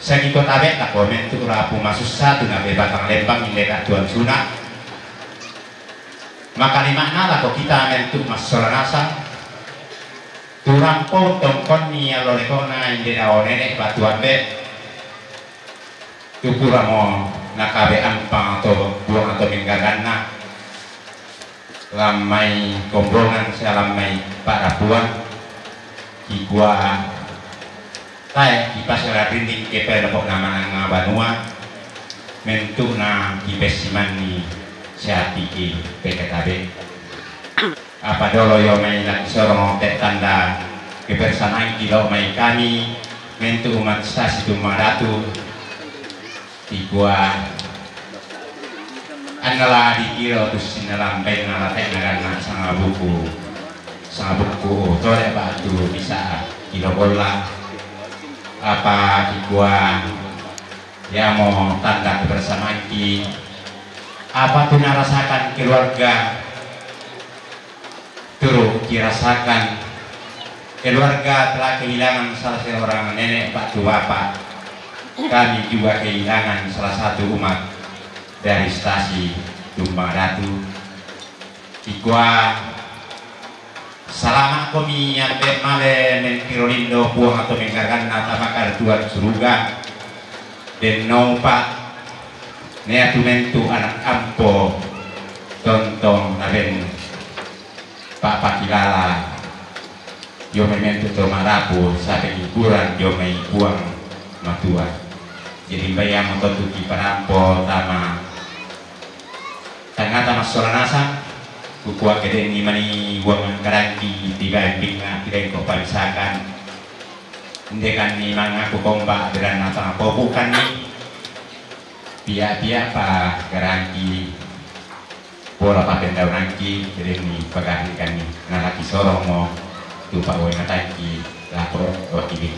Sia kiko tabe lako mentu rapu masussa tu nabe batang lembang inde ka tuan suna. Makalima'na lako kita mentu massola nasang. Turampo tongkonni allo lekona inde dao nene batu ambe. Tupuramo nakabe ampang atau buang atau menggaganna. Lammai kombongan sia lammai pa'rapuan kikua tae kipasera rinding kepe lepok namananga banua. Mentu'na kipessimanni Siapiki P K K B. Apa dolo io mai la kisorong te tanda kebersamaan ki lao mai kami mentu umat Stasi Tumang Datu. Tikua anna la dikiro tu sinna lambai na la tena ganna sanga buku, sanga buku tole batu bisa kilo bola. Apa tikua iamo tanda kebersamaanki, apa tu narasakan keluarga, turu kirasakan keluarga telah kehilangan salah seorang nenek batu bapak. Kami juga kehilangan salah satu umat dari Stasi Tumang Datu. Tikua salama komi ambe male mentiro lindo Puang atau menggarganna tamakar Tuhan suruga. Den naupa nea tu mentu anak ampo tontong naben papakilala io mai mentu to marapu sabe hiburan io mai Puang Matua. Jadi mbai amo totu ki parampo tama tangata massola nasang, kukua kedenni mani uang angkarangki tiga endingna tidak kau parisakan. Ndekanni mangaku komba beranna tama pobukanni. Pia-pia pa garangki pola papendaunangki kedenni pagahlikanni nalaki soromo tu pawai matangki lapor wakili.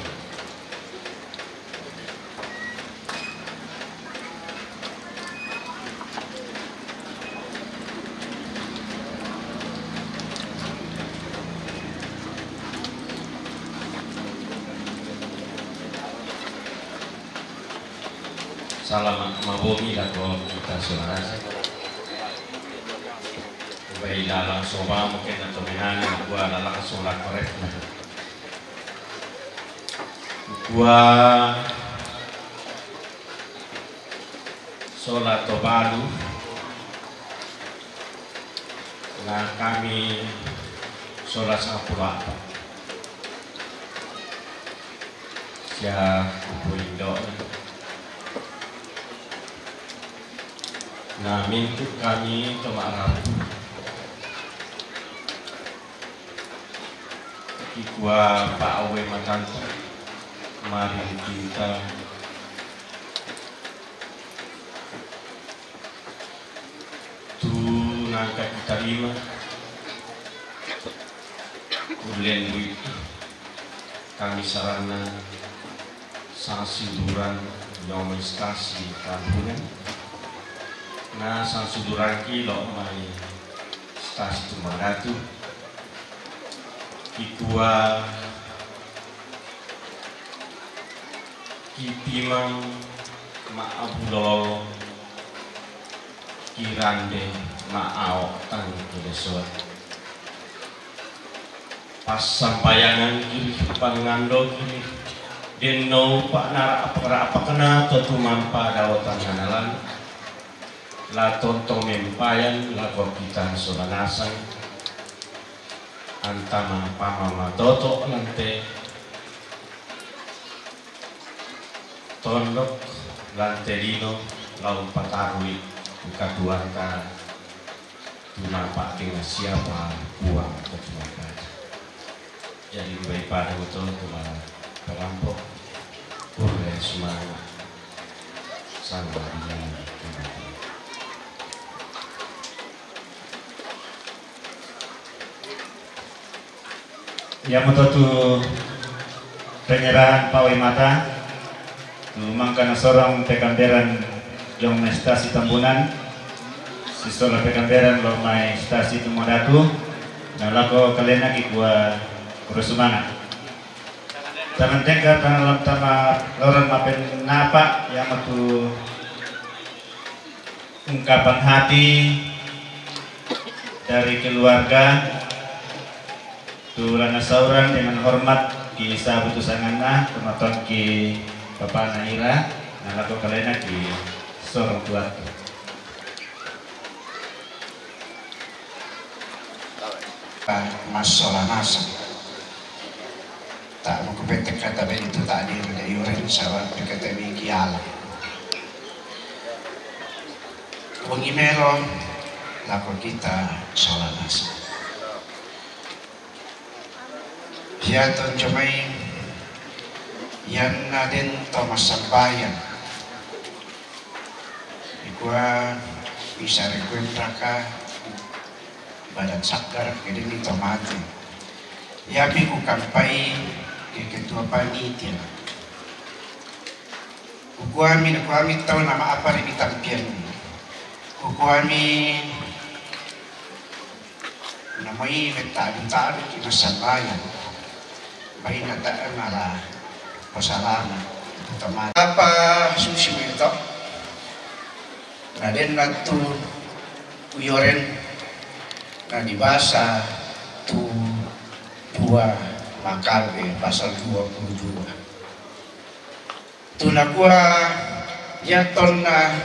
Salama mabomi lako kita sunarasa. Ubai lalang soba mungkin atau menani gua lalang sola korek. Gua sola tobalu na kami sola sapulata. Sia kupu indo na mintu kami to marapu. Kikua pa awe matanta mari kita tu nangka kita lima kulen duit kami sarana sangsiduran nyomai Stasi Tambunan. Na sangsiduranki lo mai Stasi Tumang Datu. Kikua kipimang ma abulolo kirande ma ao tang kilesoan. Passampayangan kiri pangando kiri denno pa nara apa-apa kena to tumampa dao tanganalan. La tontong mempayan lako kita sola nasang antama pamama toto lante tondok lante lino lau patarui katuanta. Tunapa dengan siapa Puang ketua. Jadi daripada betul kepada perampok kurre semangat sama dia. Iamo totu penyerahan pawai mata tu mangkana sorong pekamberan jong mai Stasi Tambunan sisola pekamberan lo mai Stasi Tumang Datu. Na lako kalena kikua kurre semangat. Tangan tengka tangan lam tama loran mapen napa iamo tu ungkapan hati dari keluarga. Tulana sauran dengan hormat ki sabutu sanganna pematon ki papana ira. Na lako kalena ki sorong tuatu. Massola nasang. Tak mau kepetek kata bentuk tak di udah iurin sabar kata miki alam. Wengi melo Lako kita sola nasa. Hiaton jomai, ianna den to massambayang. Ikua, bisa rekuen raka ibadat saggar, jadi ni to mate. Iami kukampai ke ketua panitia. Kukuami, nakuami tau nama apa ri tampian. Kukuami namai mettadu-tadu ki massambayang. Baina ta mala pasalama. Tama apa susi meto. Na denna tu uyoren na dibasa tu dua Makabe pasal dua puluh dua. Tu nakua, ia tonna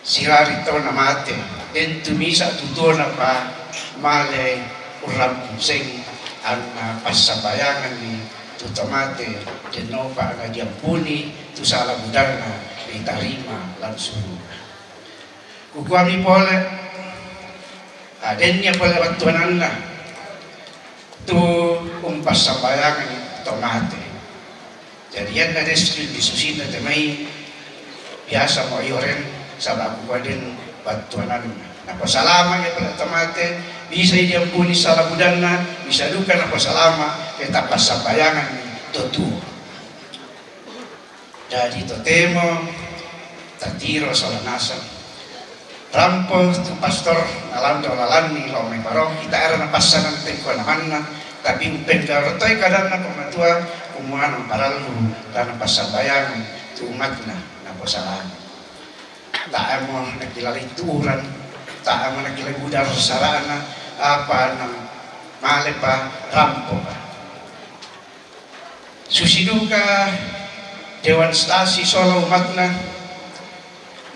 sirari tau namate, den tu misa tu tuona pa male urrampung seng anna passambayanganni tu tamate, dennopa na diampuni tu sala budanna, ditarima langsung. Kukuami pole, adennia pole wattuananna tu umpassambayangan to mate. Jadi ianna deskripsi susinna temai biasa mo ioren, saba' kukuaden battuananna. Napasalama ia pole to mate, bisa diampuni sala budanna, bisa duka napasalama ia tappassambayangan to tuo. Jadi totemo tatiro sola nasang. Rampo tu pastor nalando lalanni lao mai parong kita era napassanan tekko namanna, tapi umpenggarotoi kadanna pematua kumuana parallu dana passambayangan tu umatna naposalan. Taemo nakilalai turan, taemo nakilalai budar sarana, apa nang malepa rampopa. Susi duka Dewan Stasi sola umatna,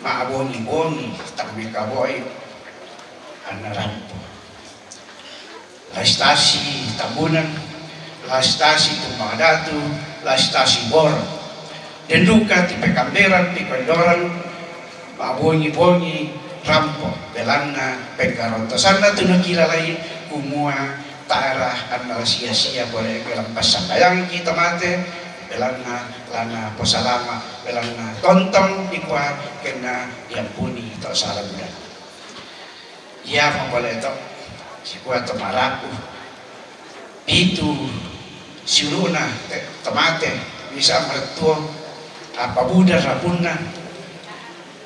ma'bongi-bongi tang mekaboi anna rampo. La Stasi Tambunan, la Stasi Tumbang Datu, la Stasi Boro. Den duka ti Pekamberan, ti Kondoran, ma'bongi-bongi rampo, belanna pengkarontosanna tu nakilalai kumua taera anna sia-sia pole belang passambayang kita mate, belanna lana posalama, belanna tontong dikua kenna diampuni to sala buda. Ia mapole to, sikua to maraku. Pitu siuluna te, tamate, bisa marettuo, apa buda rapunna,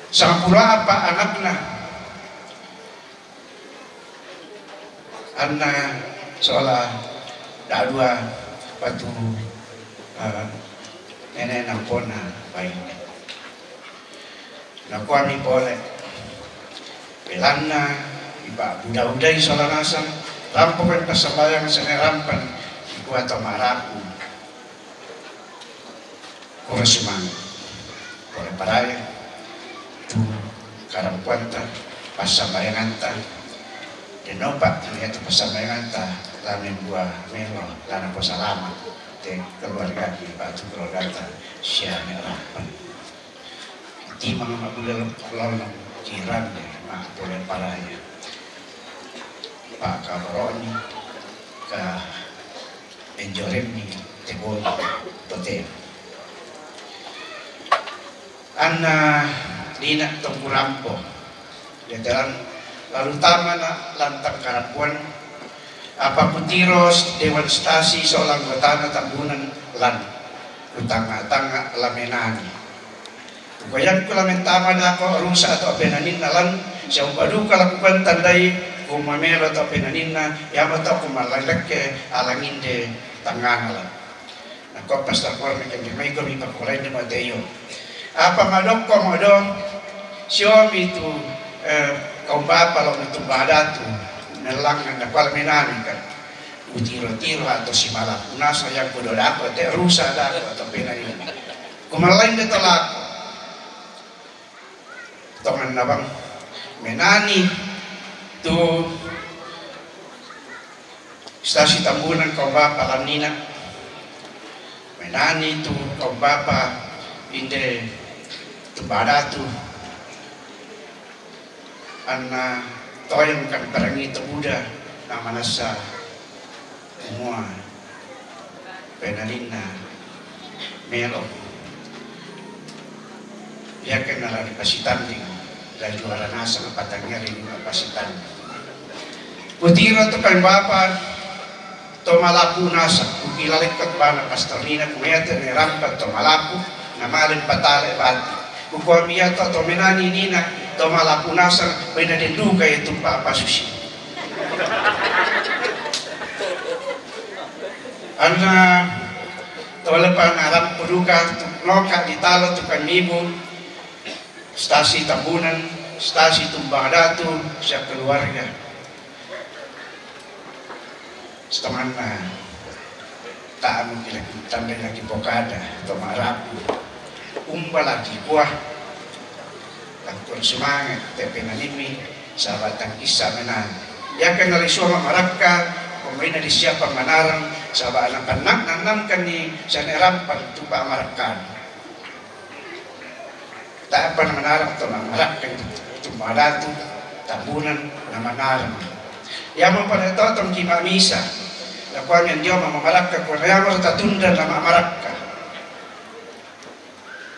sangpulo apa anakna. Anna sola dadua patu, eh, nene nampona paine. Nakuami pole, belanna ipa buda-budai sola nasang, rampo kan passambayang sene rampan, ikua to maraku. Kura sumang pole paraya tu karampuanta passambayanganta, denopa tu passambayanganta la membua melo lana posalama te keluarga di batu keluargata siame rampan. Timang mabula lolong kirande ma pole paraya. Pakabaroni ka enjorenni teboni tote. Anna lina tongkurampo. Deteran lalu tamana lantang karampuan. Apa kutiro Dewan Stasi sola anggotana Tambunan lan kutanga-tanga lamenani. Kukoyangku lamentama dako rusa atau penaninna lan siapa duka lakukan tandai kumamelo atau penaninna yama tau kumalaileke alanginde tangana lan. Nakko pastor kor mekeng mai komi pakolain de mateyo. Apa madokko modo siomi tu, eh, kaum bapa lo metu badatu melangan dakwal menani kan. Utiro-tiro atau simala punasa yang kudo dako te rusa dako atau penani. Kumalain de tolako. Tongan nabang menani tu Stasi Tambunan kau bapa lanina. Menani tu kau bapa inde tu badatu. Anna toyang kan parangi to buda na manassa mua penaninna melo. Yakin na lari pasitanding, la juara nasang patangnya ri lima pasitanding. Kutiro tu kan bapa to malapu nasang, kukilalekat bana pastor nina, kumete ne rampat to malapu, na malen patale bati. Kukuami yato to menani nina, to malapu nasang, bena denduka ya tumpa apa susi. Anna to lepa na rampu duka, tu noka ditalo tu kan mibu, stasi Tambunan, stasi Tumbang Datu, siap keluarga. Setomanna, tamu kila tanda lagi pokada, to marapu. Umba lagi kuah, tangkon semangat, te penanimi, sahabat tangkisa menang. Yakin nali suama marakka, pemaina di siapa manarang, sahabat anak penak nanam kan ni sana rampan tupa marakka. Tapa na manarang to na marakka itu, itu madatu, Tambunan na manarang. Ya mempada totong ki mamisa, na kuami yang dia mamarakka, kuna ya merta tunda na mamarakka.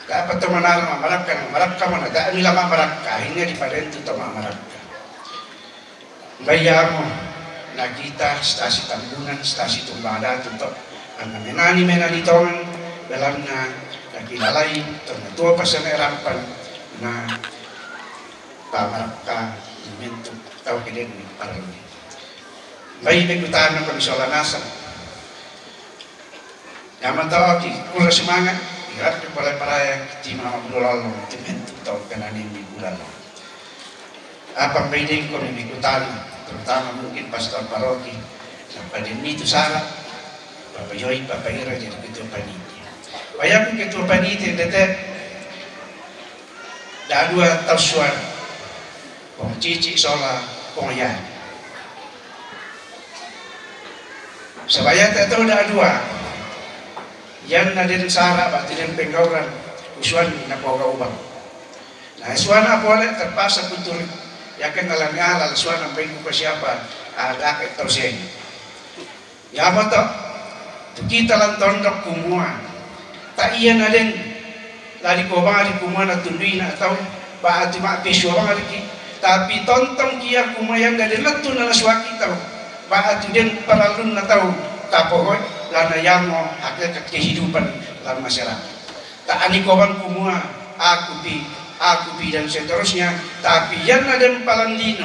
Tapa to manarang mamarakka, na marakka mana tak mila mamarakka, akhirnya di parentu to mamarakka. Mbaiyamo, na kita stasi Tambunan, stasi Tumbang Datu to, anna menani, menani tongan, belanna nakilalai to na tua pasana rampan, na pamarakka mentu tau kedenni parani. Mbai mekutana ko misola nasang. Yamatoki, kurre semangat, irat ke pole paraya, tima mabulolong, timentu tau penanimi bulalo. Apa mbaidengko mimi kutana, terutama mungkin pastor paroki, sampai dia itu salah, Bapak Yoi, Bapak Ira jadi ketua panitia. Bayangkan ketua panitia, dete, da dua tau suara, pong cici sola, pong ya. Sabayata tau da dua, yan na den sara, berarti den penggauran, usuan na poga ubang. Nah, suana pole terpaksa kuturi. Yakin nalani ala suana baik buka siapa, ada ke tau seng. Ya apa to? Tu kita lan tondok kumua. Tak iya na den lari ko bang di kumua na tundui na tau. Ba atu ma pesua bang lagi. Tapi tontong kia kumua yang dari letu na suaki tau. Ba atu den paralun na tau. Tapohoi lana yamo hakikat kehidupan dalam masyarakat. Tak ani kobang kumua, aku pi, aku pi, dan seterusnya. Tapi yan na den palan lino,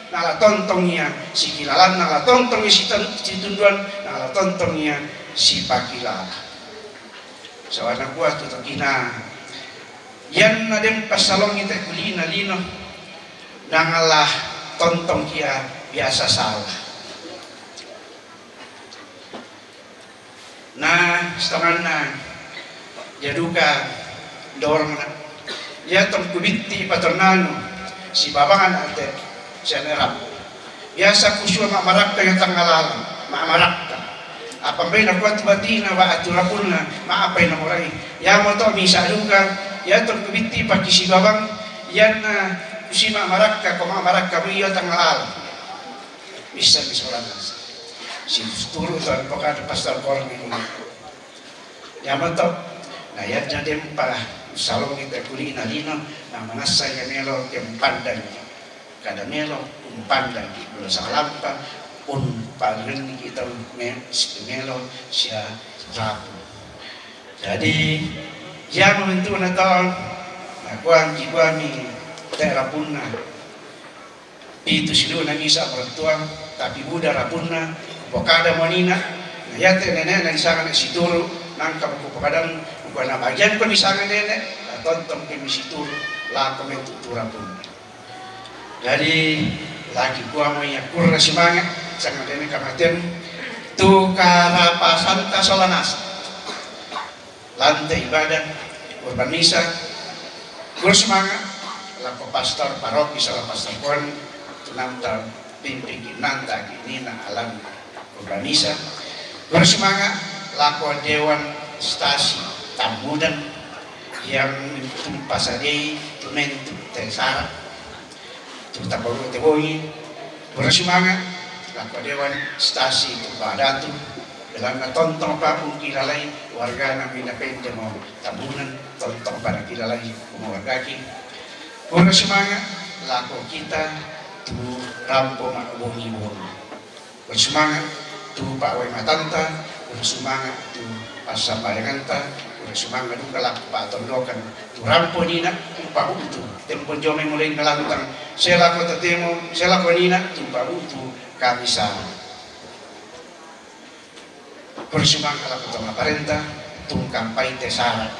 nala tontong ia si kilalan, nala tontong ia si tan-, si tunduan, nala tontong ia si pakilala. Sawana kuat tu tokina, yan na den pasalong ite kulina lino, nangalah tontong kia biasa salah. Na, setanganna, ya duka, dorongna. Ya tong kubitti patonnanu, si babangan ate, si anerap. Biasa kusua ma marakka ya tangalala, ma marakka. Apa mbaina kuat batina wa atu rapunna, ma apa ina morai. Ya moto misa duka, ya tong kubitti paki si babang, yanna kusi ma marakka, ko ma marakka mu iya tangalala. Bisa misolan. Si turu to pokada pasal korang ini. Ya mato. Na yadna den pa salong ita kulina lino, na manassa ya melo ke umpandang. Kada melo umpandang. Bula salampa umpandang kita me-, melo sia rapu. Jadi ya momentu na to, na kuang ki kuami te rapunna. Pitu sidona misa orang tua, tapi buda rapunna, pokada monina, na yate nene na disanga na situru, nangka buku pokadan, buku na bagian ko disanga nene, na tontong ke mi situru, lako metu tu rapunna. Jadi, lagi kuamo ya kurre semangat, sanga nene kamaten, tu karapasanta solanasa. Lante ibadah, kurban misa, kursus manga, lako pastor paroki, salah pastor pon, tunanta pimpin nanta nina alam kurban misa, kursus manga, lako dewan stasi Tambunan yang tumpa sadei tumentu tesara. Tuta paru'u te bongi, kurre sumanga', lako dewan stasi tu Badatu, belanna tontong pa ungkilalai wargana minna pende mo Tambunan, tontong pa nakilalai mo wargaki. Kurre sumanga', lako kita tu rampo ma'bongi-bongi. Kurre sumanga' tu pa'wai matanta, kurre sumanga' tu passambayanganta, kurre sumanga' duka lako pa'tondokan tu rampo nina, upabutu. Tempo jomai mulai nalantang, selako tatemo, selako nina, tu pabutu kami sara. Kurre sumanga' lako to maparenta, tungkampai te sara.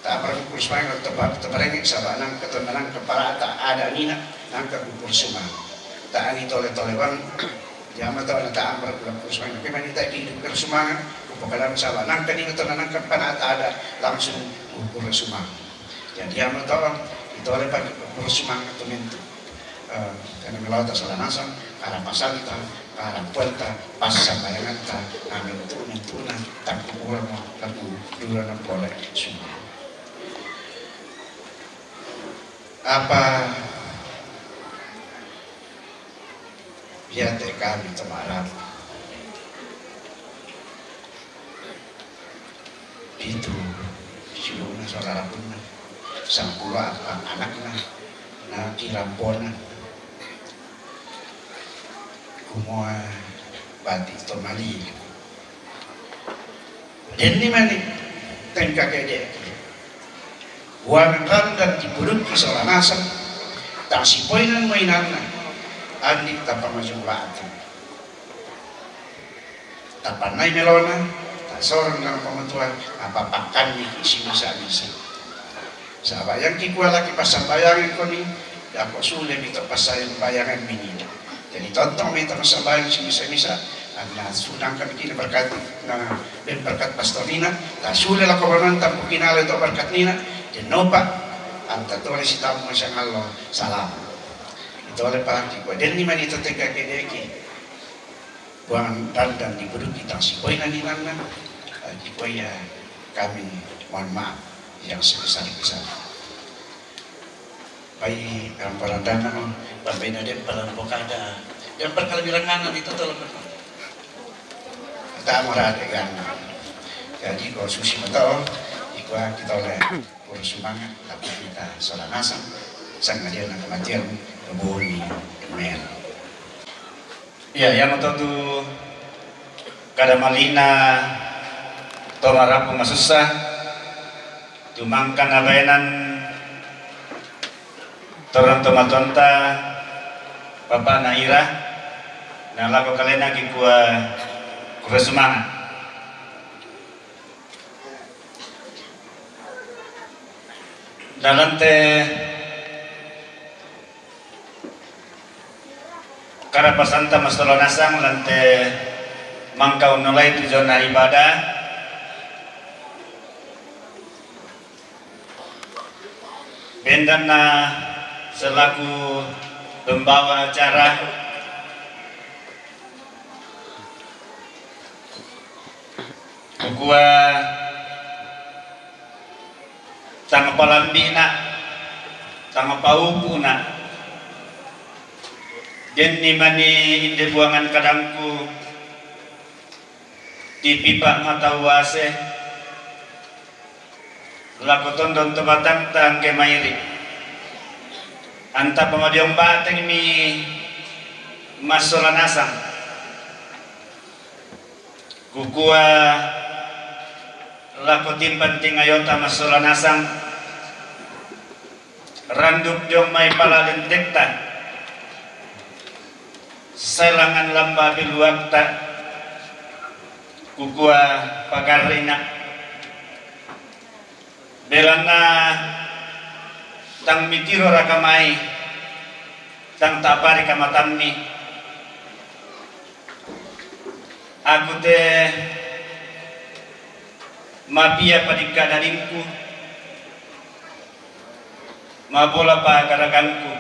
Ta'amra kurre sumanga' to pa-, to parenge, saba' nangka to nangka parata ada' nina, nangka kurre sumanga'. Ta'ani tole-tole bang, jama to na ta'amra kurre sumanga'. Ke manita ki kurre sumanga', kupakalan saba' nangka nina to nangka parata ada', langsung kurre sumanga'. Jadi, amo to, itole pa kurre sumanga' to mentu. Eh, karena melao ta sola nasang, karapasanta, karampoanta, passambayanganta, na mentu-mentuna, takkukuramo, takku dura na pole sumanga'. Apa iate kami to ma'rapu? Pitu siulu'na sola rapunna, sampulo eppa anakna, na kirampona, kumua bati' to malia. Denni mani tengka ke'de'ki. Buangan randan dipudukki sola nasang, tang sipoinan mo inanna, andi' tappa majung bati'. Tapannai melona, tasorong ri Puang Matua, apa pakkanni simisa-misa. Saba' yang kikua laki passambayangangkoni, dako sule mito passambayangammi nina. Jadi tontong mito passambayang simisa-misa, anna sudang kami kina berkati, na ben berkat pastorina, ta sule lako manonton pukina le to berkat nina, dennopa, anta tole sitammu siang allo, salam. Itole pa, kikua denni mani to tengka ke'de'ki. Buangan randan dipudukki tang sipoinan inanna, eh, kikua ia kami mohon maaf yang sebesar-besar. Pai rampo randanna, bambena den palampo kada, den perkalabiranganna itu tolong. Tamu rade ganna. Jadi, ko susi mato, kikua kita oleh kurre sumanga', tapi kita sola nasang, sangadinna kematian, keboni, mel. Iya, iyamoto tu kada mali'na to marapu masussa, tu mangkana baenan torang tomatoanta, bapa'na ira, na lako kalena kikua kurre sumanga'. Na lan te karapasanta masolo nasang lan te mangka unnolai tu jona ibadah, bendanna selaku pembawa acara, kukua tang palambi'na, tang paupu'na. Denni mani inde buangan kadangku, tipipa' mata uase, lako tondon to batangta angke mairi'. Anta pamadiong batengmi massola nasang. Kukua lako timban tingayota massola nasang, randuk jong mai pala lentekta, sae langngan lamba biluakta, kukua pagarri'na. Belanna tang mitiro raka mai, tang ta'parika matammi. Aku te mapia padikka dadingku, mabola pa garagangku,